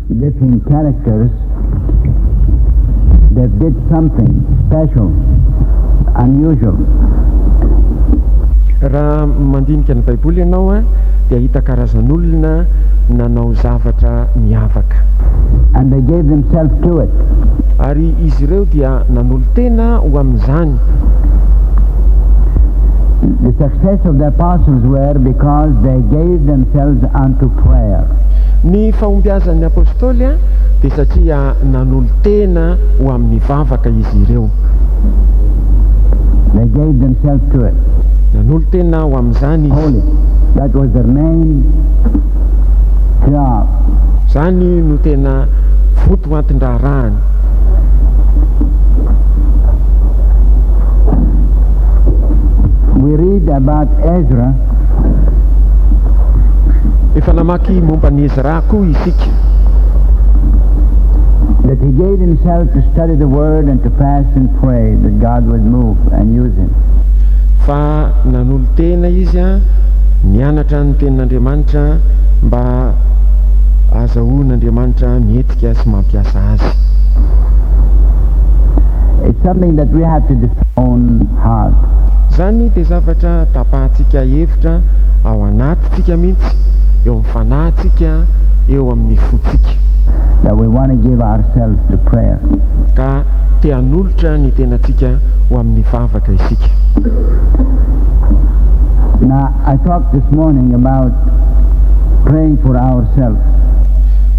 Different characters that did something special, unusual. Raha mandinika ny Baiboly ianao dia hahita karazan'olona nanao zavatra miavaka. And they gave themselves to it. Ary izy ireo dia nanolo-tena ho amin'izany. The success of the apostles were because they gave themselves unto prayer. Ny fahombiazan'ny Apostoly dia satria nanolo-tena ho amin'ny vavaka izy ireo. They gave themselves to it. Nanolo-tena ho amin'izany izy. Holy. That was their main job. Izany no tena votoanton-draharahany. We read about Ezra. Efa namaky momba an'i Ezra koa isika. That he gave himself to study the word and to fast and pray that God would move and use him. Fa nanolo-tena izy nianatra ny tenin'Andriamanitra mba ahazahoan'Andriamanitra mihetsika sy mampiasa azy. It's something that we have to decide own heart. Izany dia zavatra tapahantsika hevitra ao anatintsika mihitsy, eo amin'ny fanahintsika, eo amin'ny fontsika. That we want to give ourselves to prayer. Ka te hanolotra ny tenantsika ho amin'ny vavaka isika. Now, I talked this morning about praying for ourselves.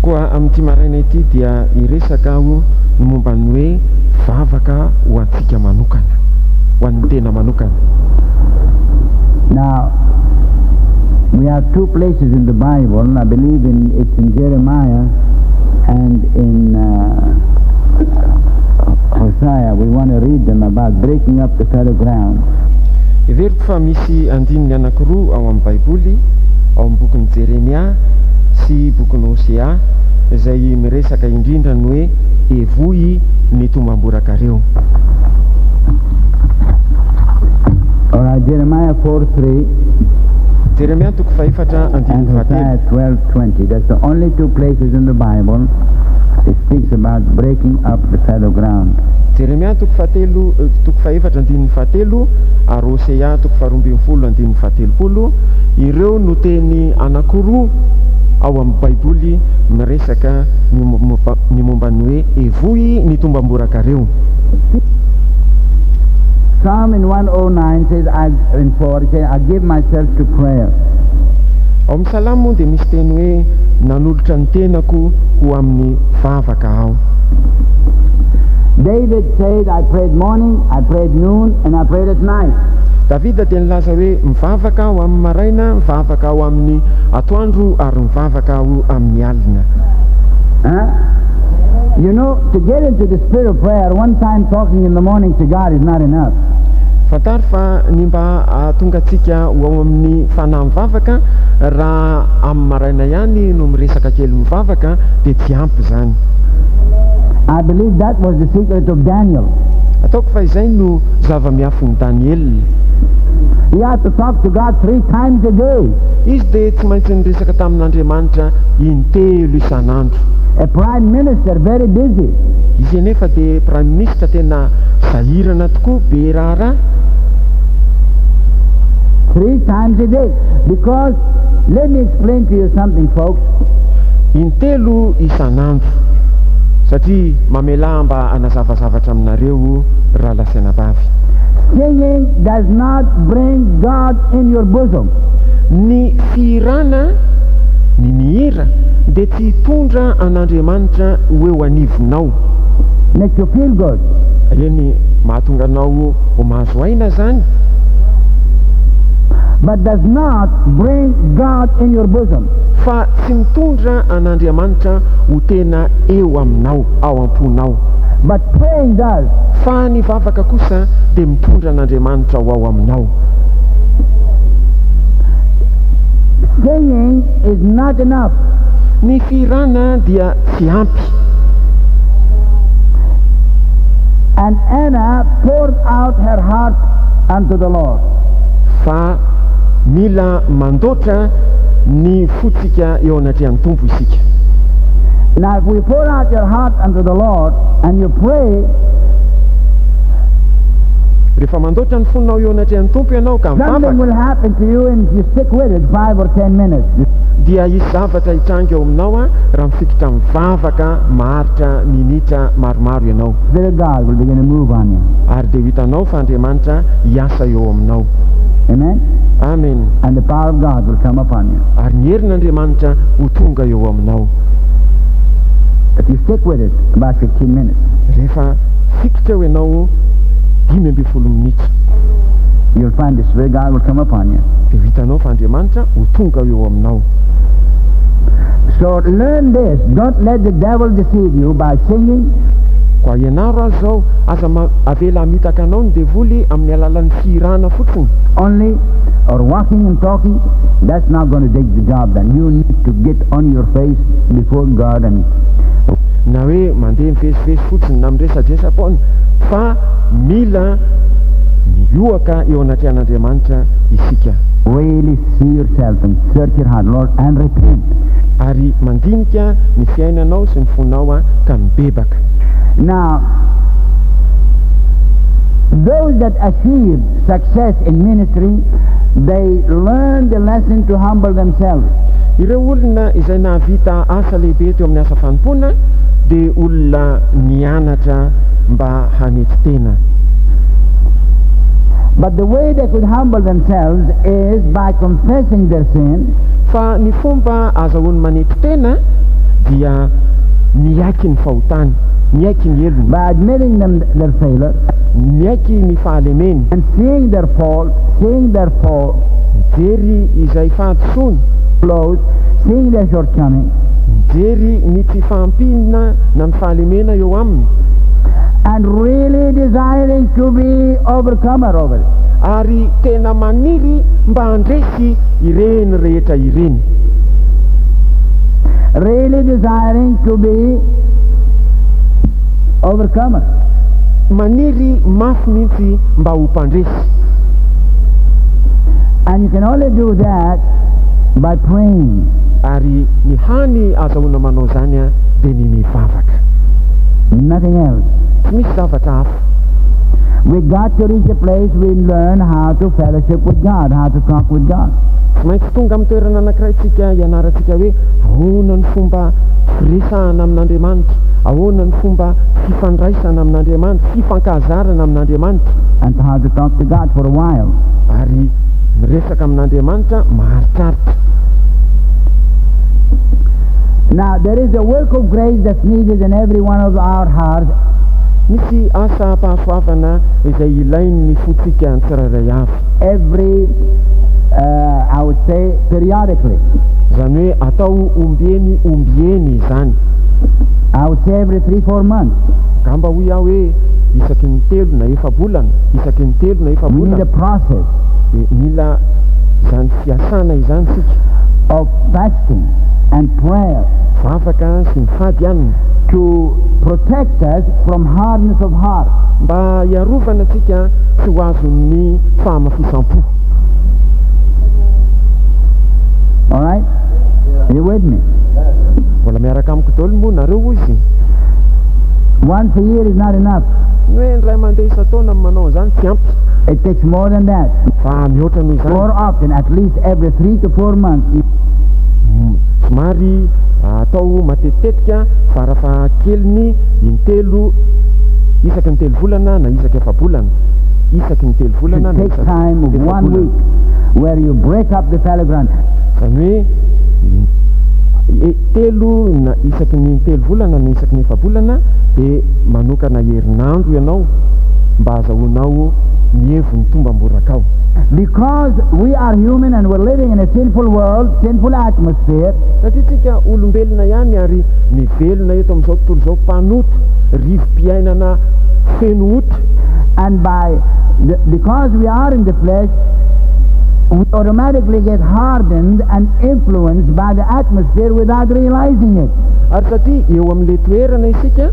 Koa amin'ity maraina ity dia hiresaka aho ny momba ny hoe vavaka ho antsika manokana, ho an'ny tena manokana. Now, we have two places in the Bible, I believe in, it's in Jeremiah and in Hosea. We want to read them about breaking up the fallow ground. Heveriko fa misy andininy anankiroa ao amin'ny Baiboly, ao amin'ny bokin'i Jeremia sy bokin'i Hosea, izay miresaka indrindra ny hoe hevoy ny tombamborakareo. All right, Jeremiah 4 3 Jeremia toko fahefatra and andininy fahatelo. Hosea 12 20. That's the only two places in the Bible it speaks about breaking up the fallow ground. Jeremia toko fahatelo, toko fahefatra andininy fahatelo ary Hosea toko faharoa ambin'ny folo andininy fahatelopolo, ireo no teny anankiroa ao amin'ny Baiboly miresaka ny momba ny momba ny hoe hevoy ny tombamborakareo. Psalm in 109 says, I, in 4, it says, I give myself to prayer. Ao amin'ny Salamo dia misy teny hoe nanolotra ny tenako ho amin'ny vavaka aho. David said, I prayed morning, I prayed noon, and I prayed at night. Davida dia nilaza hoe mivavaka aho amin'ny maraina, mivavaka aho amin'ny atoandro ary mivavaka aho amin'ny alina. Huh? To get into the spirit of prayer, one time talking in the morning to God is not enough. Fantaro fa ny mba hahatonga antsika ho ao amin'ny fanahy mivavaka, raha amin'ny maraina ihany no miresaka kely mivavaka dia tsy ampy zany. I believe that was the secret of Daniel. Ataoko fa izay no zava-miafin'i Daniel. He had to talk to God three times a day. Izy dia tsy maintsy niresaka tamin'Andriamanitra intelo isan'andro. A prime minister, very busy. Izy anefa dia prime minister tena sahirana tokoa, be raharaha. Three times a day. Because, let me explain to you something, folks. Intelo isan'andro. Satria mamelà mba hanazava zavatra aminareo rahalahy sy anabavy. Singing does not bring God in your bosom. Ny fihirana, ny mihira, dia tsy hitondra an'Andriamanitra ho eo anivonao. Make you feel good. Eny, mahatonga anao ho mahazo aina zany. But does not bring God in your bosom. Fa tsy mitondra an'Andriamanitra ho tena eo aminao, ao am-ponao. But praying does. Fa ny vavaka kosa dia mitondra an'Andriamanitra ho ao aminao. Singing is not enough. Ny fihirana dia tsy ampy. And Anna poured out her heart unto the Lord. Fa mila mandoatra ny fontsika eo anatrehan'ny Tompo isika. Now, if we pour out your heart unto the Lord and you pray, Rehefa mandoatra ny fonao eo anatrehan'ny Tompo ianao ka something mivavaka, will happen to you, and if you stick with it 5 or 10 minutes. Dia hisy zavatra hitranga eo aminao a raha mifikitra mivavaka maharitra minitra maromaro ianao. The Spirit of God will begin to move on you. Ary dia ho hitanao fa Andriamanitra hiasa eo aminao. Amen? Amen. And the power of God will come upon you. Ary ny herin'Andriamanitra ho tonga eo aminao. If you stick with it about 15 minutes, Rehefa fikitra eo ianao 15 minitra, you'll find the Spirit of God will come upon you. Dia ho hitanao fa Andriamanitra ho tonga eo aminao. So learn this. Don't let the devil deceive you by singing, Koa ianaro azy zao, aza avela hamitaka anao ny devoly amin'ny alalan'ny fihirana fotsiny only or walking and talking. That's not going to take the job done. You need to get on your face before God and na hoe mandeha mivesivesy fotsiny na miresadresa-poana, fa mila miohaka eo anatrehan'Andriamanitra isika really see yourself and search your heart, Lord, and repent. Ary mandinika ny fiainanao sy ny fonao a ka mibebaka. Now, those that achieved success in ministry, they learned the lesson to humble themselves. Ireo olona izay nahavita asa lehibe teo amin'ny asa fanompoana dia olona nianatra mba hanetry tena. But the way they could humble themselves is by confessing their sin Fa ny fomba ahazoany manetry tena dia miaiky ny fahotany, miaiky ny helony, by admitting them their failure miaiky ny fahalemeny, and seeing their fault, seeing their fault, mijery izay fahadisoany, flaws, seeing their shortcomings, mijery ny tsy fahampiana na ny fahalemena eo aminy, and really desiring to be overcomer over it. Ary tena maniry mba handresy ireny rehetra ireny. Really desiring to be overcomer. Maniry mafy mihitsy mba ho mpandresy. And you can only do that by praying. Ary ny hany ahazoana manao zany a dia ny mivavaka. Nothing else. Tsy misy zavatra hafa. We got to reach a place we learn how to fellowship with God, how to talk with God. Tsy maintsy tonga amin'ny toerana anankiray tsika ianarantsika hoe ahoana ny fomba firesahana amin'Andriamanitra, ahoana ny fomba fifandraisana amin'Andriamanitra, fifankahazarana amin'Andriamanitra, And how to talk to God for a while. Ary miresaka amin'Andriamanitra maharitraritra. Now, there is a work of grace that's needed in every one of our hearts. Misy asa fahasoavana izay ilain'ny fontsika ny tsirairay avy. Every, I would say, periodically. Zany hoe atao ombieny ombieny zany. I would say every 3, 4 months. Gamba hoy aho hoe isaky ny 3 na 4 bolana, isaky ny telo na We need efa-bolana a process dia mila zany fiasana izany sika of fasting and prayer vavaka sy mifady hanina to protect us from hardness of heart. Mba hiarovana atsika tsy ho azon'ny fahamafisam-po. All right? Are you with me? Mbola miaraka amiko daholo moa nareo ozy? Once a year is not enough. Ny hoe indray mandeha isan-taona manao an'izany tsy ampy. It takes more than that. Fa mihoatra noho izany. More often, at least every 3 to 4 months, Somary atao matetitetika, farafahakeliny intelo isaky ny 3 volana na isaky efa-bolana, isaky ny 3 volana should na take isaky time of one efa-bolana. Week where you break up the fallow ground. Zany hoe telo na isaky ny 3 volana na isaky ny efa-bolana dia manokana herinandro ianao mba ahazoanao mievo ny tombamborakao. Because we are human and we're living in a sinful world, sinful atmosphere, Satria tsika olombelona ihany ary mivelona eto amin'izao tontolo izao mpanota, rivo-piainana feno ota, and because we are in the flesh, we automatically get hardened and influenced by the atmosphere without realizing it. Ary satria eo amin'le toerana isika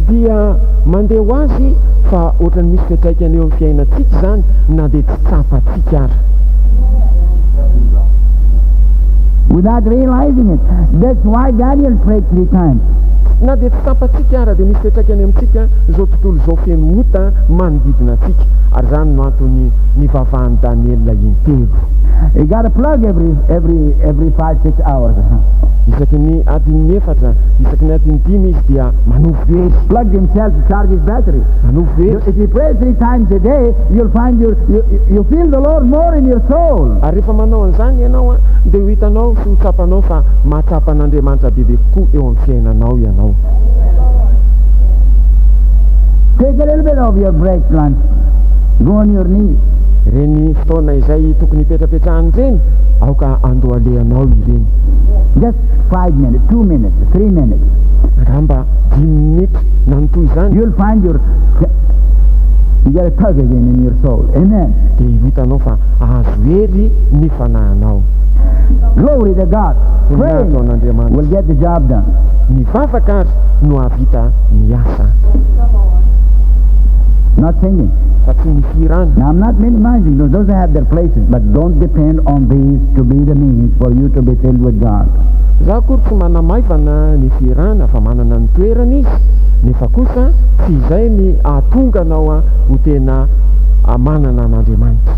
dia mandeha ho azy fa ohatrany misy fiantraikany eo amin'ny fiainantsika zany na dia tsy tsapatsika ary. Without realizing it. That's why Daniel prayed three times. Na dia tsy tsapantsika ara dia misy fiantraikany amintsika izao tontolo izao feno ota manodidina antsika, ary izany no antony nivavahan'i Daniela intelo. You got to plug every 5, 6 hours. Huh? Isaky ny adin'ny 4, isaky ny adin'ny 5 izy dia manovo hery. Plug himself to charge his battery. Manovo hery. If you pray three times a day, you'll find you feel the Lord more in your soul. Ary rehefa manao an'izany ianao a dia ho hitanao sy ho tsapanao fa mahatsapa an'Andriamanitra bebe kokoa eo amin'ny fiainanao ianao. Take a little bit of your break lunch. Go on your knees. Ireny fotoana izay tokony hipetrapetrahany ireny, aoka andohalehanao ireny. Just 5 minutes, 2 minutes, 3 minutes. Angamba 5 minitra na ny toy izany. You'll find you get a tug again in your soul. Amen. Dia hitanao fa azo hery ny fanahinao. Glory to God. Praying Voninahitra an'Andriamanitra. Will get the job done. Ny vavaka ary no hahavita ny asa. Not singing. Fa tsy ny fihirana. Now, I'm not minimizing those. Those have their places, but don't depend on these to be the means for you to be filled with God. Za akory tsy manamaivana ny fihirana fa manana ny toerana izy, nefa kosa tsy izay ny ahatonga anao a ho tena manana an'Andriamanitra.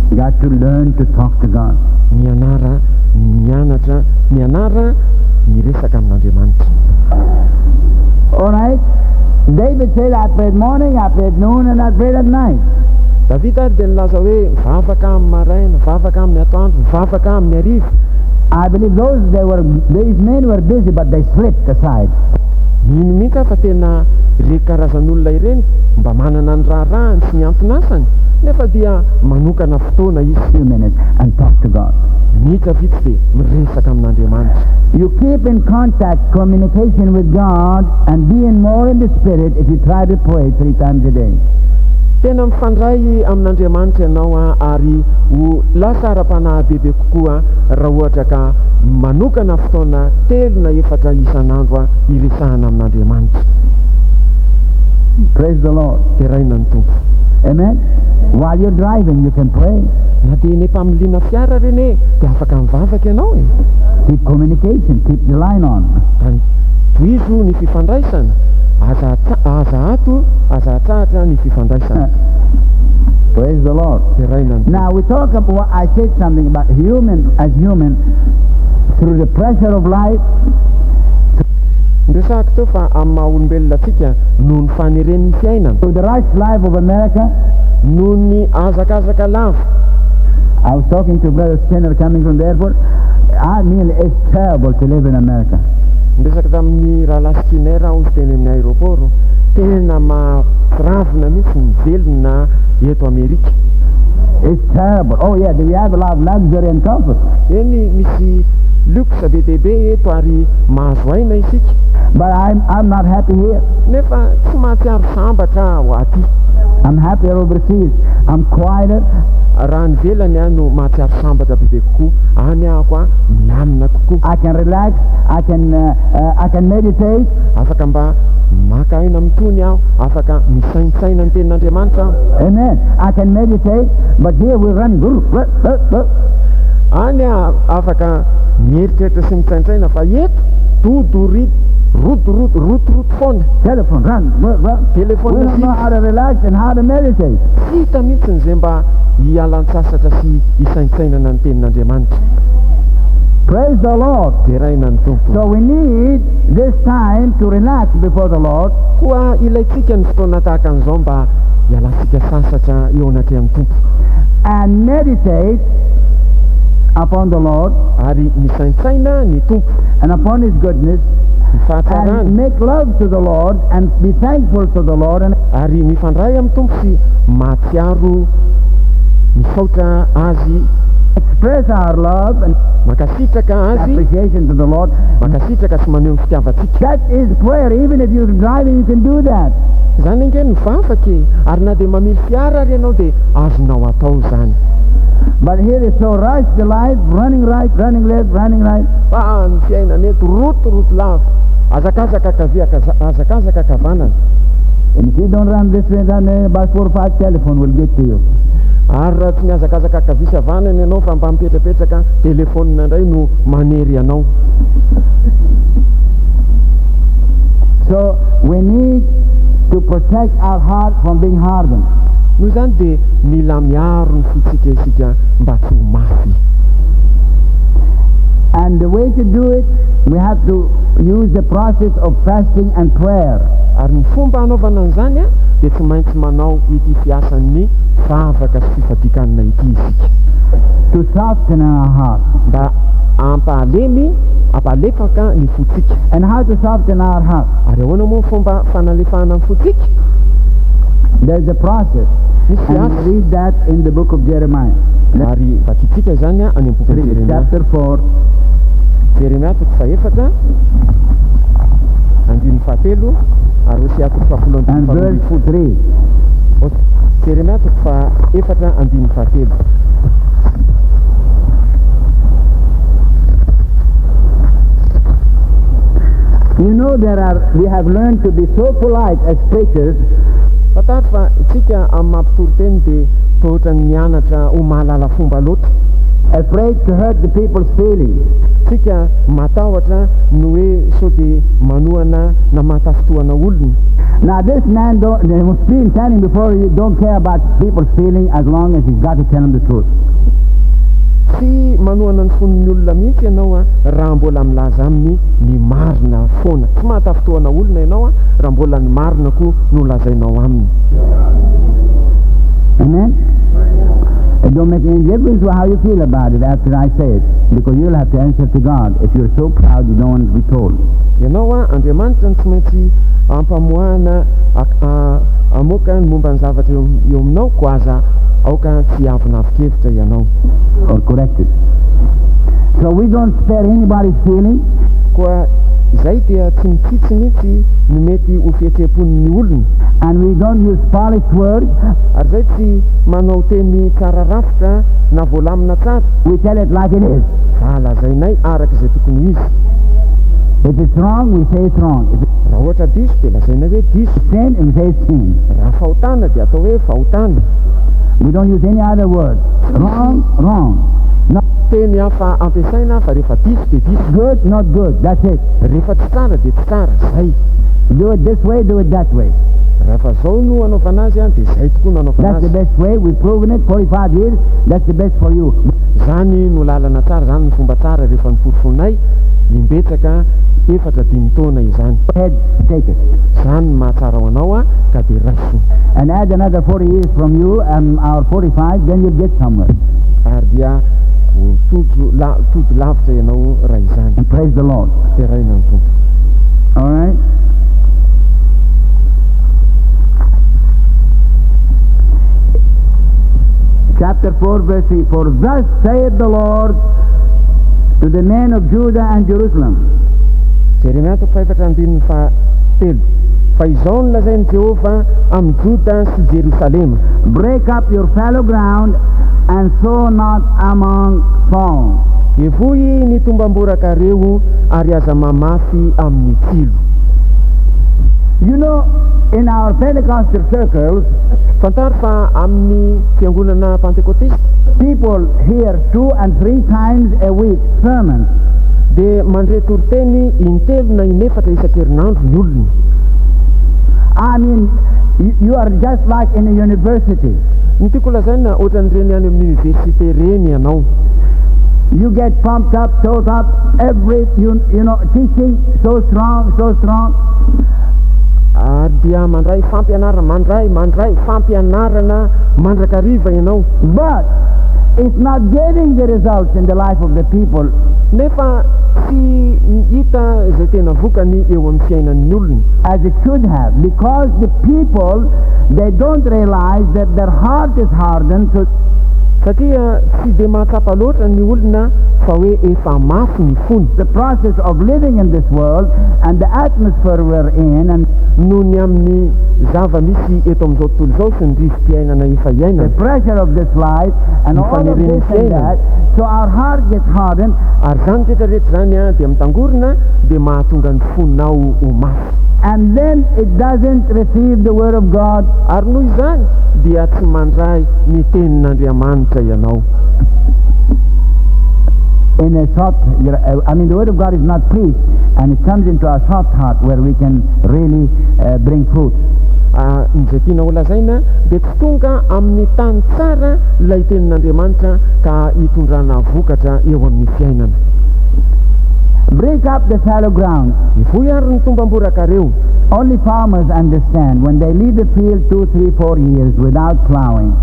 You got to learn to talk to God. Mianara mianatra, mianara miresaka amin'Andriamanitra. All right? David said, "I prayed morning, I prayed noon, and I prayed at night." Davida ary dia nilaza hoe mivavaka amin'ny maraina, mivavaka amin'ny atoandro, mivavaka amin'ny ariva. I believe those they were these men were busy, but they slipped aside. Mino mihitsy aho fa tena re karazan'olona ireny mba manana ny raharahany sy ny antonasany, nefa dia manokana fotoana izy. Few minutes and talk to God. Minitra vitsy dia miresaka amin'Andriamanitra. You keep in contact, communication with God, and being more in the Spirit if you try to pray three times a day. Tena mifandray amin'Andriamanitra ianao a ary ho lasa ara-panahy bebe kokoa raha ohatra ka manokana fotoana telo na efatra isan'andro a iresahana amin'Andriamanitra. Praise the Lord. Deraina ny Tompo. Amen. While you're driving, you can pray. Na dia ny mpamiliana fiara reny e dia afaka mivavaka ianao e. Keep communication. Keep the line on. Tany tohizo ny fifandraisana, aza ato, aza atsahatra ny fifandraisana. Praise the Lord. Deraina ny Tompo. Now we talk about. I said something about human as human through the pressure of life, Ndresahako teo fa amin'ny maha olombelona antsika, noho ny faneren'ny fiainana, through the rush life of America. Noho ny azakazaka lava. I was talking to Brother Skinner coming from the airport. I mean, it's terrible to live in America. Niresaka tamin'ny rahalahy Skinner aho izy teny amin'ny aéroport, tena mahatsiravina mihitsy ny velona eto Amerika. It's terrible. Oh yeah, we have a lot of luxury and comfort. Eny, misy luxe be dehibe eto ary mahazo aina isika. But I'm not happy here. Nefa tsy mahatsiaro sambatra aho aty. I'm happier overseas. I'm quieter. Raha ny ivelany aho no mahatsiaro sambatra bebe kokoa, any ahako a milamina kokoa. I can relax. I can meditate. Afaka mba maka aina mitony aho, afaka misaintsaina ny tenin'Andriamanitra aho. Amen. I can meditate, but here we run. Grr, grr, grr, grr. Any a afaka mieritreritra sy mitsaintsaina, fa eto dodory rodorodo rotoroto foana. Telephone, run, run, run. Telephone. We don't know how to relax and how to meditate. Tsy hita mihitsy ny zay mba hialan-tsasatra sy hisaintsainana ny tenin'Andriamanitra. Praise the Lord. Deraina ny Tompo. So we need this time to relax before the Lord. Koa ilaintsika ny fotoana tahaka an'izao mba hialantsika sasatra eo anatrehan'ny Tompo. And meditate upon the Lord ary misaintsaina ny Tompo and upon His goodness ny fahatsarany and make love to the Lord and be thankful to the Lord and ary mifandray amin'ny Tompo sy mahatsiaro misaotra azy, express our love and mankasitraka azy, appreciation to the Lord. Mankasitraka sy maneho ny fitiavantsika. That is prayer. Even if you're driving, you can do that. Zany ange ny vavaka e, ary na dia mamily fiara ary ianao dia azonao atao zany. But here is so rush the life, running right, running left, running right. Fa ny fiainana eto rotoroto lava, azakazaka kavia, azakazaka kavanana. And if you don't run this way, then about four or five telephone will get to you. Ary raha tsy mihazakazaka ankavia sy havanana ianao fa mba mipetrapetraka, telefaonina indray no manery anao. So we need to protect our heart from being hardened. Noho izany dia mila miaro ny fontsika isika mba tsy ho mafy. And the way to do it, we have to use the process of fasting and prayer. Ary ny fomba hanaovana an'izany dia tsy maintsy manao ity fiasan'ny vavaka sy fifadian-kanina ity isika. To soften our heart. Mba hampahalemy, hampalefaka ny fontsika. And how to soften our heart? Ary ahoana moa ny fomba fanalefahana ny fontsika? There's a process. Misy And fiasa. we read that in the book of Jeremiah. Ary vakintsika izany any amin'ny bokin'i Read Jeremia. chapter 4, Jeremia toko fahefatra, andininy fahatelo, ary Hosea toko fahafolo andininy and faharoa verse ambin'ny folo. 3. Jeremia toko fahaefatra andininy fahatelo. You know there are we have learned to be so polite as preachers Fantaro fa isika amin'ny maha mpitory teny dia toa ohatran'ny mianatra ho mahalala fomba loatra. Afraid to hurt the people's feelings. Tsika matahotra ny hoe sao dia manohana na mahatafintohana olona. Now this man don't, the being standing before you don't care about people's feeling as long as he's got to tell them the truth. Tsy manohana ny fon'ny olona mihitsy ianao raha mbola milaza aminy ny marina foana. Tsy mahatafintohana olona ianao raha mbola ny marina koa no lazainao aminy. Amen? It don't make any difference how you feel about it after I say it, because you'll have to answer to God if you're so proud you don't want to be told. Ianao an, Andriamanitra no tsy maintsy ampamoahana hamoaka ny momba ny zavatra eo eo aminao, koa aza aoka tsy hiavonavon-kevitra ianao. Or corrected. So we don't spare anybody's feeling. Koa izay dia tsy mitsitsy mihitsy ny mety ho fihetseham-pon'ny olona. And we don't use polished words. Ary izay tsy manao teny tsara rafitra na voalamina tsara. We tell it like it is. Fa lazainay araka izay tokony ho izy. If it's wrong, we say it's wrong. If it's Raha ohatra diso dia lazainay hoe diso. sin, we say it's sin. Raha fahotana dia atao hoe fahotana. We don't use any other word. Wrong, wrong. Not Teny hafa ampiasaina fa rehefa diso dia diso. good, not good. That's it. Rehefa tsy tsara dia tsy tsara. Zay. Do it this way, do it that way. Raha zao no anaovana azy dia zay tokoa no anaovana That's the azy. best way. We've proven it 45 years. That's the best for you. Zany no lalana tsara, zany no fomba tsara rehefa noporofoinay imbetsaka efatra dimy taona izany. Go ahead, take it. Zany no mahatsara ho anao ka dia raiso. And add another 40 years from you and our 45, then you'll get somewhere. Ary dia ho tojo la- tody lavitra ianao raha izany. And praise the Lord. Deraina ny Tompo. All right? Chapter 4, verse 3. For thus saith the Lord to the men of Judah and Jerusalem. Jeremia toko fahefatra andininy fahatelo. Fa izao no lazain'i Jehovah amin'i Joda sy Jerosalema. Break up your fallow ground and sow not among thorns. Evoy ny tombamborakareo ary aza mamafy amin'ny tsilo. In our Pentecostal circles, Fantaro fa amin'ny fiangonana pentekôtista people hear two and three times a week sermons. Dia mandre toriteny intelo na inefatra isan-kerinandro ny olona. I mean, you are just like in a university. Ny tiako lazaina, ohatran'ireny any amin'ny université ireny ianao. You get pumped up, taught up, every, teaching so strong, so strong. Ary dia mandray fampianarana, mandray, mandray fampianarana mandrakariva ianao. But it's not giving the results in the life of the people. Nefa tsy hita izay tena vokany eo amin'ny fiainan'ny olona. As it should have, because the people, they don't realize that their heart is hardened to Satria tsy dia mahatsapa loatra ny olona fa hoe efa mafy ny fony. The process of living in this world and the atmosphere we're in and Noho ny amin'ny zava-misy eto amin'izao tontolo izao sy ny rivo-piainana efa the iainana. Pressure of this life and Ny all of fanirian'ny this and fiainana. that, so our heart gets hardened. Ary izany rehetra rehetra izany dia mitangorona dia mahatonga ny fonao ho mafy. And then it doesn't receive the Word of God. Ary noho izany dia tsy mandray ny tenin'Andriamanitra ianao. In a soft, I mean, the Word of God is not preached, and it comes into our soft heart where we can really bring fruit. Izay tiana holazaina dia tsy tonga amin'ny tany tsara ilay tenin'Andriamanitra ka hitondrana vokatra eo amin'ny fiainana. Break up the fallow ground. Evoy ary ny tombamborakareo. Only farmers understand when they leave the field 2, 3, 4 years without plowing.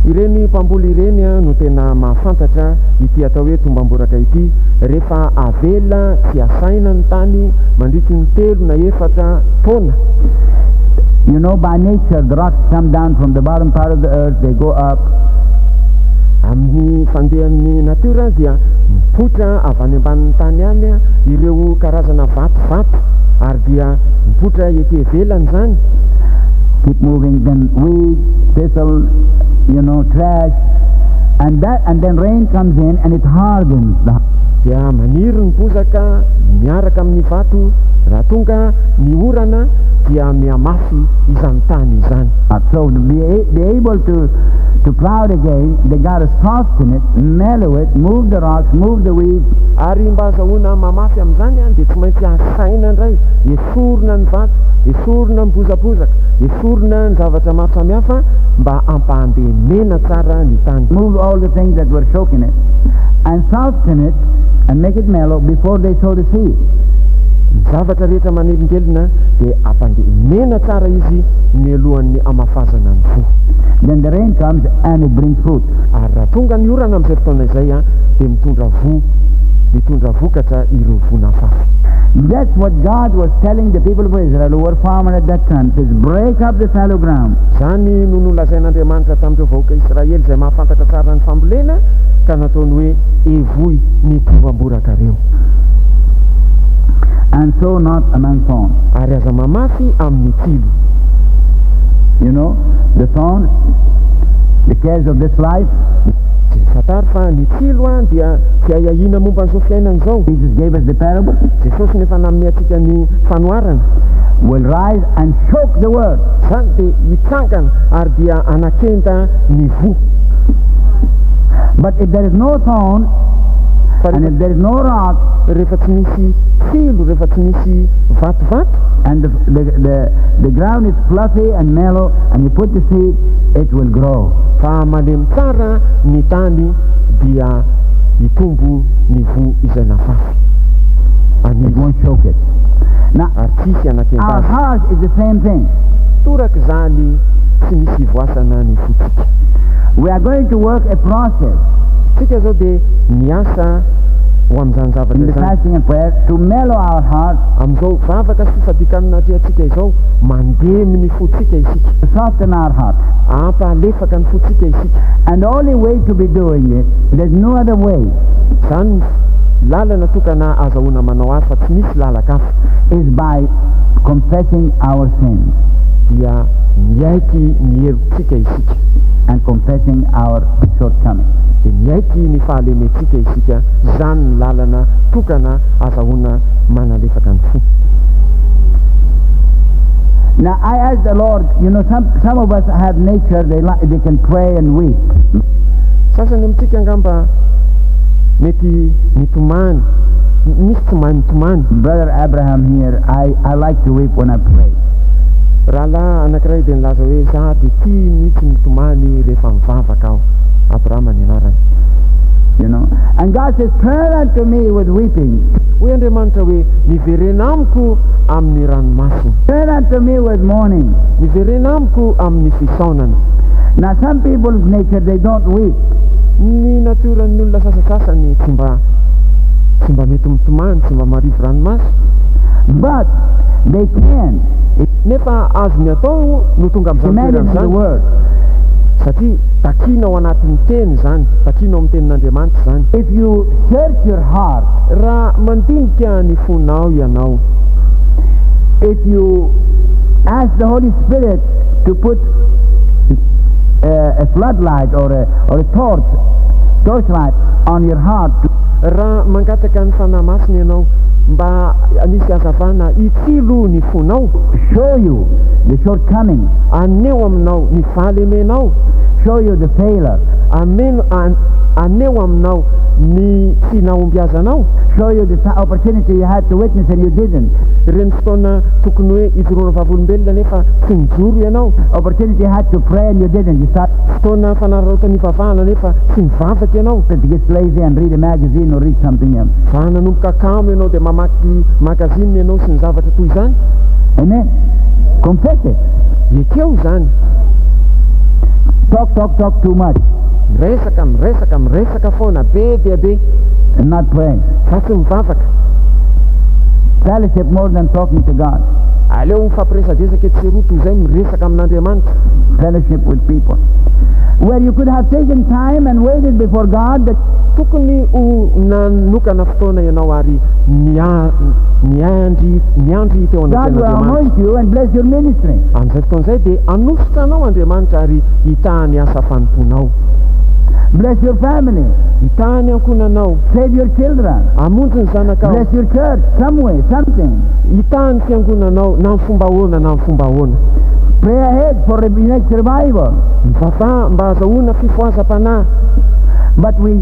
Ireny mpamboly ireny a no tena mahafantatra ity atao hoe tombamboraka ity rehefa avela tsy asaina ny tany mandritry ny 3 na 4 taona. By nature, the rocks come down from the bottom part of the earth, they go up. Amin'ny fandehan'ny natiora dia mipoitra avy any ambanin'ny tany any a ireo karazana vatovato ary dia mipoitra ety ivelany zany. Keep moving, then weed, thistle, trash, and then rain comes in and it hardens the Dia maniry ny bozaka miaraka amin'ny vato. Raha tonga ny orana dia mihamafy izany tany izany. heart. So to be able to plow it again, they got to soften it, mellow it, move the rocks, move the weeds, Ary mba azahoana mamafy amin'izany a dia tsy maintsy asaina indray, esorina ny vato, esorina ny bozabozaka, esorina ny zavatra maro samihafa mba ampahandemena tsara ny tany. Move all the things that were choking it, and soften it and make it mellow before they sow the seed. Ny zavatra rehetra manelingelina dia ampandemena tsara izy mialohan'ny amafazana ny voa. Then the rain comes and it brings fruit. Ary raha tonga ny orana amin'izay fotoana izay a dia mitondra voa, mitondra vokatra ireo voa nafafy. That's what God was telling the people of Israel who were farmers at that time. He says, "Break up the fallow ground." Zany no nolazain'Andriamanitra tamin'ireo vahoaka Israely izay mahafantatra tsara ny fambolena ka nataony hoe evoy ny tombamborakareo. And sow not among thorns. Ary aza mamafy amin'ny tsilo. The thorns, the cares of this life. Dia fantaro fa ny tsilo a dia fiahiahiana momba n'izao fiainana izao. Jesus gave us the parable. Jesosy nefa nanome antsika ny fanoharana. Will rise and choke the word. Zany dia hitsangana ary dia anakenda ny voa. But if there is no thorn fa and if there is no rock rehefa tsy misy tsilo, rehefa tsy misy vatovato and the ground is fluffy and mellow and you put the seed, it will grow. Fa malemy tsara ny tany dia hitombo ny voa izay nafafy It anidy won't choke it. Now, ary tsisy anakenda our azy. Heart is the same thing. Toraka izany tsy misy ivoasana ny fotsika. We are going to work a process Tsika zao dia miasa ho amin'izany zavatra in the izany fasting and prayer to mellow our hearts, amin'izao vavaka sy fifadian-kanina atrehantsika izao, mandemy ny fotsika isika, to soften our heart. Ampalefaka ny fotsika isika. And the only way to be doing it, there's no other way, Zany lalana tokana azahoana manao azy fa tsy misy lalaka-hafa is by confessing our sins dia miaiky ny helotsika isika and confessing our shortcomings. Dia miaiky ny fahalementsika isika. Zany ny lalana tokana azahoana manalefaka ny fo. Now, I ask the Lord, some of us have nature, they can pray and weep. Sasany amintsika angamba mety mitomany, misy tsy mahay mitomany. Brother Abraham here, I like to weep when I pray. Rahalahy anankiray dia nilaza hoe za dia tia mihitsy mitomany rehefa mivavaka aho. Abrahama ny anarany. And God says, "Turn unto me with weeping. Hoy Andriamanitra hoe miverena amiko amin'ny ranomasina. Turn unto me with mourning." Miverena amiko amin'ny fisaonana. Now, some people's nature, they don't weep. Ny natioran'ny olona sasasasany tsy mba mety mitomany, tsy mba marivo ranomaso. But they can. It's Nefa azony atao no tonga amin'izany commanded in toerana the zany Word. satria takina ao anatin'ny teny zany, takina ao amin'ny tenin'Andriamanitra zany. If you search your heart, Raha mandinika ny fonao ianao, if you ask the Holy Spirit to put a floodlight or a torchlight on your heart. Raha mangataka ny Fanahy Masina ianao mba hanisy hazavana hitsilo ny fonao, show you the shortcomings, haneho aminao ny fahalemenao, show you the failure, ameno haneho aminao ny tsy nahombiazanao, show you the opportunity you had to witness and you didn't, ireny fotoana tokony hoe hijoroana vavolombelona nefa tsy nijoro ianao, opportunity you had to pray and you didn't. You started fotoana fanararaotana hivavahana nefa tsy nivavaka ianao, to get lazy and read a magazine or read something else. Fa nanomboka kamo ianao dia mamaky magazine ianao sy ny zavatra toy izany. Amen. Confess it. Ekeo izany. Talk, talk, talk too much Miresaka, miresaka, miresaka foana be dia be and not praying. fa tsy mivavaka. Fellowship more than talking to God. Aleo mifampiresadresaka etsy sy eroa toy izay miresaka amin'Andriamanitra. Fellowship with people. Where you could have taken time and waited before God that Tokony ho nanokana fotoana ianao ary niandry niandry teo God will anatrehan'Andriamanitra. anoint you and bless your ministry. Amin'izay fotoana izay dia hanosotra anao Andriamanitra ary hitaha ny asa fanompoanao. Bless your family. Hitaha ny ankohonanao. Save your children. Hamonjy ny zanakao. Bless your church some way, something. Hitaha ny fiangonanao na amin'ny fomba ahoana na amin'ny fomba ahoana. Pray ahead for the next revival. Mivavaha mba hahazoana fifohazam-panahy. But we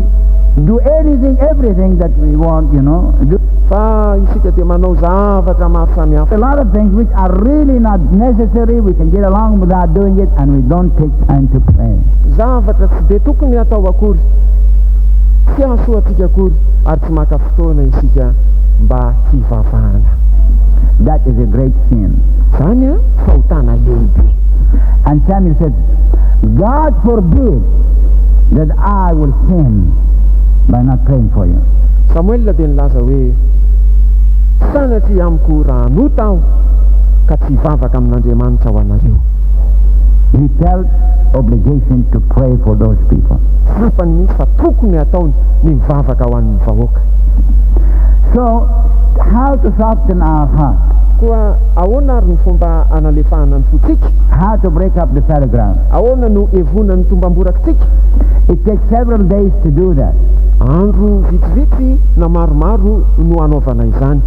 do anything, everything that we want. Do Fa isika dia manao zavatra maro samihafa. a lot of things which are really not necessary. We can get along without doing it, and we don't take time to pray. Zavatra tsy dia tokony hatao akory, tsy hahasoa antsika akory, ary tsy maka fotoana isika mba hivavahana. That is a great sin. Zany a fahotana lehibe. And Samuel said, "God forbid that I will sin by not praying for you." Samoela dia nilaza hoe: "Sanatria amiko raha hanota aho ka tsy hivavaka amin'Andriamanitra ho anareo." He felt obligation to pray for those people. Tsapany mihitsy fa tokony hataony ny mivavaka ho an'ny vahoaka. So, how to soften our heart? Koa ahoana ary ny fomba hanalefahana ny fontsika? How to break up the fallow ground? Ahoana no hevonan'ny tombamborakitsika? It takes several days to do that. Andro vitsivitsy na maromaro no hanaovana izany.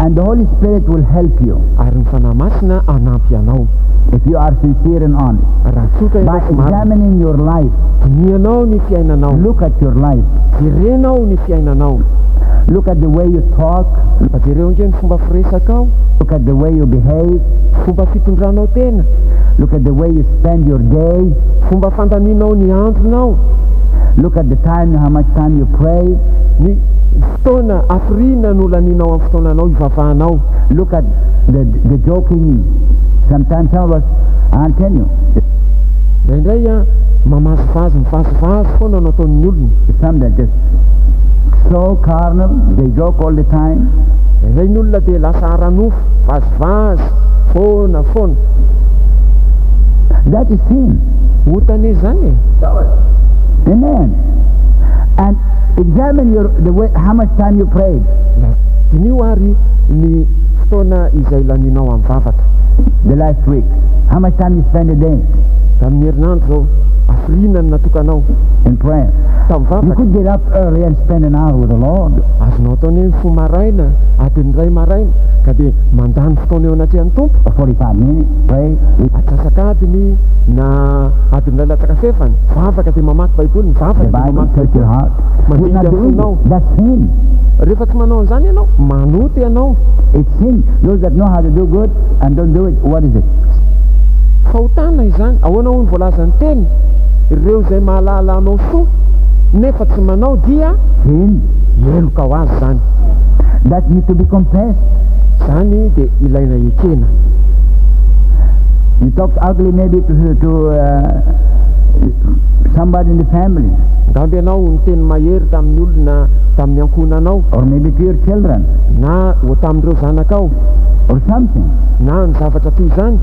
And the Holy Spirit will help you Ary ny Fanahy Masina hanampy anao. if you are sincere and honest. Raha tsotra By ianao sy marina. examining your life, Dinihanao ny fiainanao. look at your life. Jerenao ny fiainanao. Look at the way you talk. Mba jereo ange ny fomba firesakao. Look at the way you behave. Fomba fitondranao tena. Look at the way you spend your day. Fomba fandaninao ny andronao. Look at the time, how much time you pray. Ny fotoana hafiriana no laninao amin'ny fotoananao hivavahanao. Look at the joking. Sometimes some of us, I'll tell you, Indraindray a mamazivazy mivazivazy foana no ataon'ny olona. Some that just so carnal, they joke all the time. Indraindray ny olona dia lasa ara-nofo, vazivazy foana foana. That is sin. Ota anie zany e. Amen. And examine your the way how much time you prayed. Dinio ary ny fotoana izay laninao amin'ny vavaka. The last week. How much time you spend a day Tamin'ny herinandro zao, hafiriana ny natokanao in prayer? tamin'ny You vavaka? Could get up early and spend an hour with the Lord. Azonao ataony hoe mifoha maraina, adiny 1 maraina, ka dia mandany fotoana eo anatrehan'ny Tompo. Or 45 minutes, pray, read Atsasak'adiny na adiny 1 latsaka fahefany, vavaka dia mamaky Baiboly, mivavaka the dia Bible, mamaky search your Baiboly. Heart. You're not Mandinika doing fonao. it. That's sin. Rehefa tsy manao an'izany ianao, manoty ianao. It's sin. Those that know how to do good and don't do it, what is it? Fahotana izany. Ahoana hoy ny voalazan'ny teny? Ireo izay mahalala hanao soa nefa tsy manao dia Sin. Heloka ho azy zany. That need to be confessed. Zany dia ilaina ekena. You talk ugly maybe to somebody in the family Angamba ianao niteny mahery tamin'ny olona tamin'ny ankohonanao or maybe to your children na ho tamin'ireo zanakao or something. Na ny zavatra toy izany.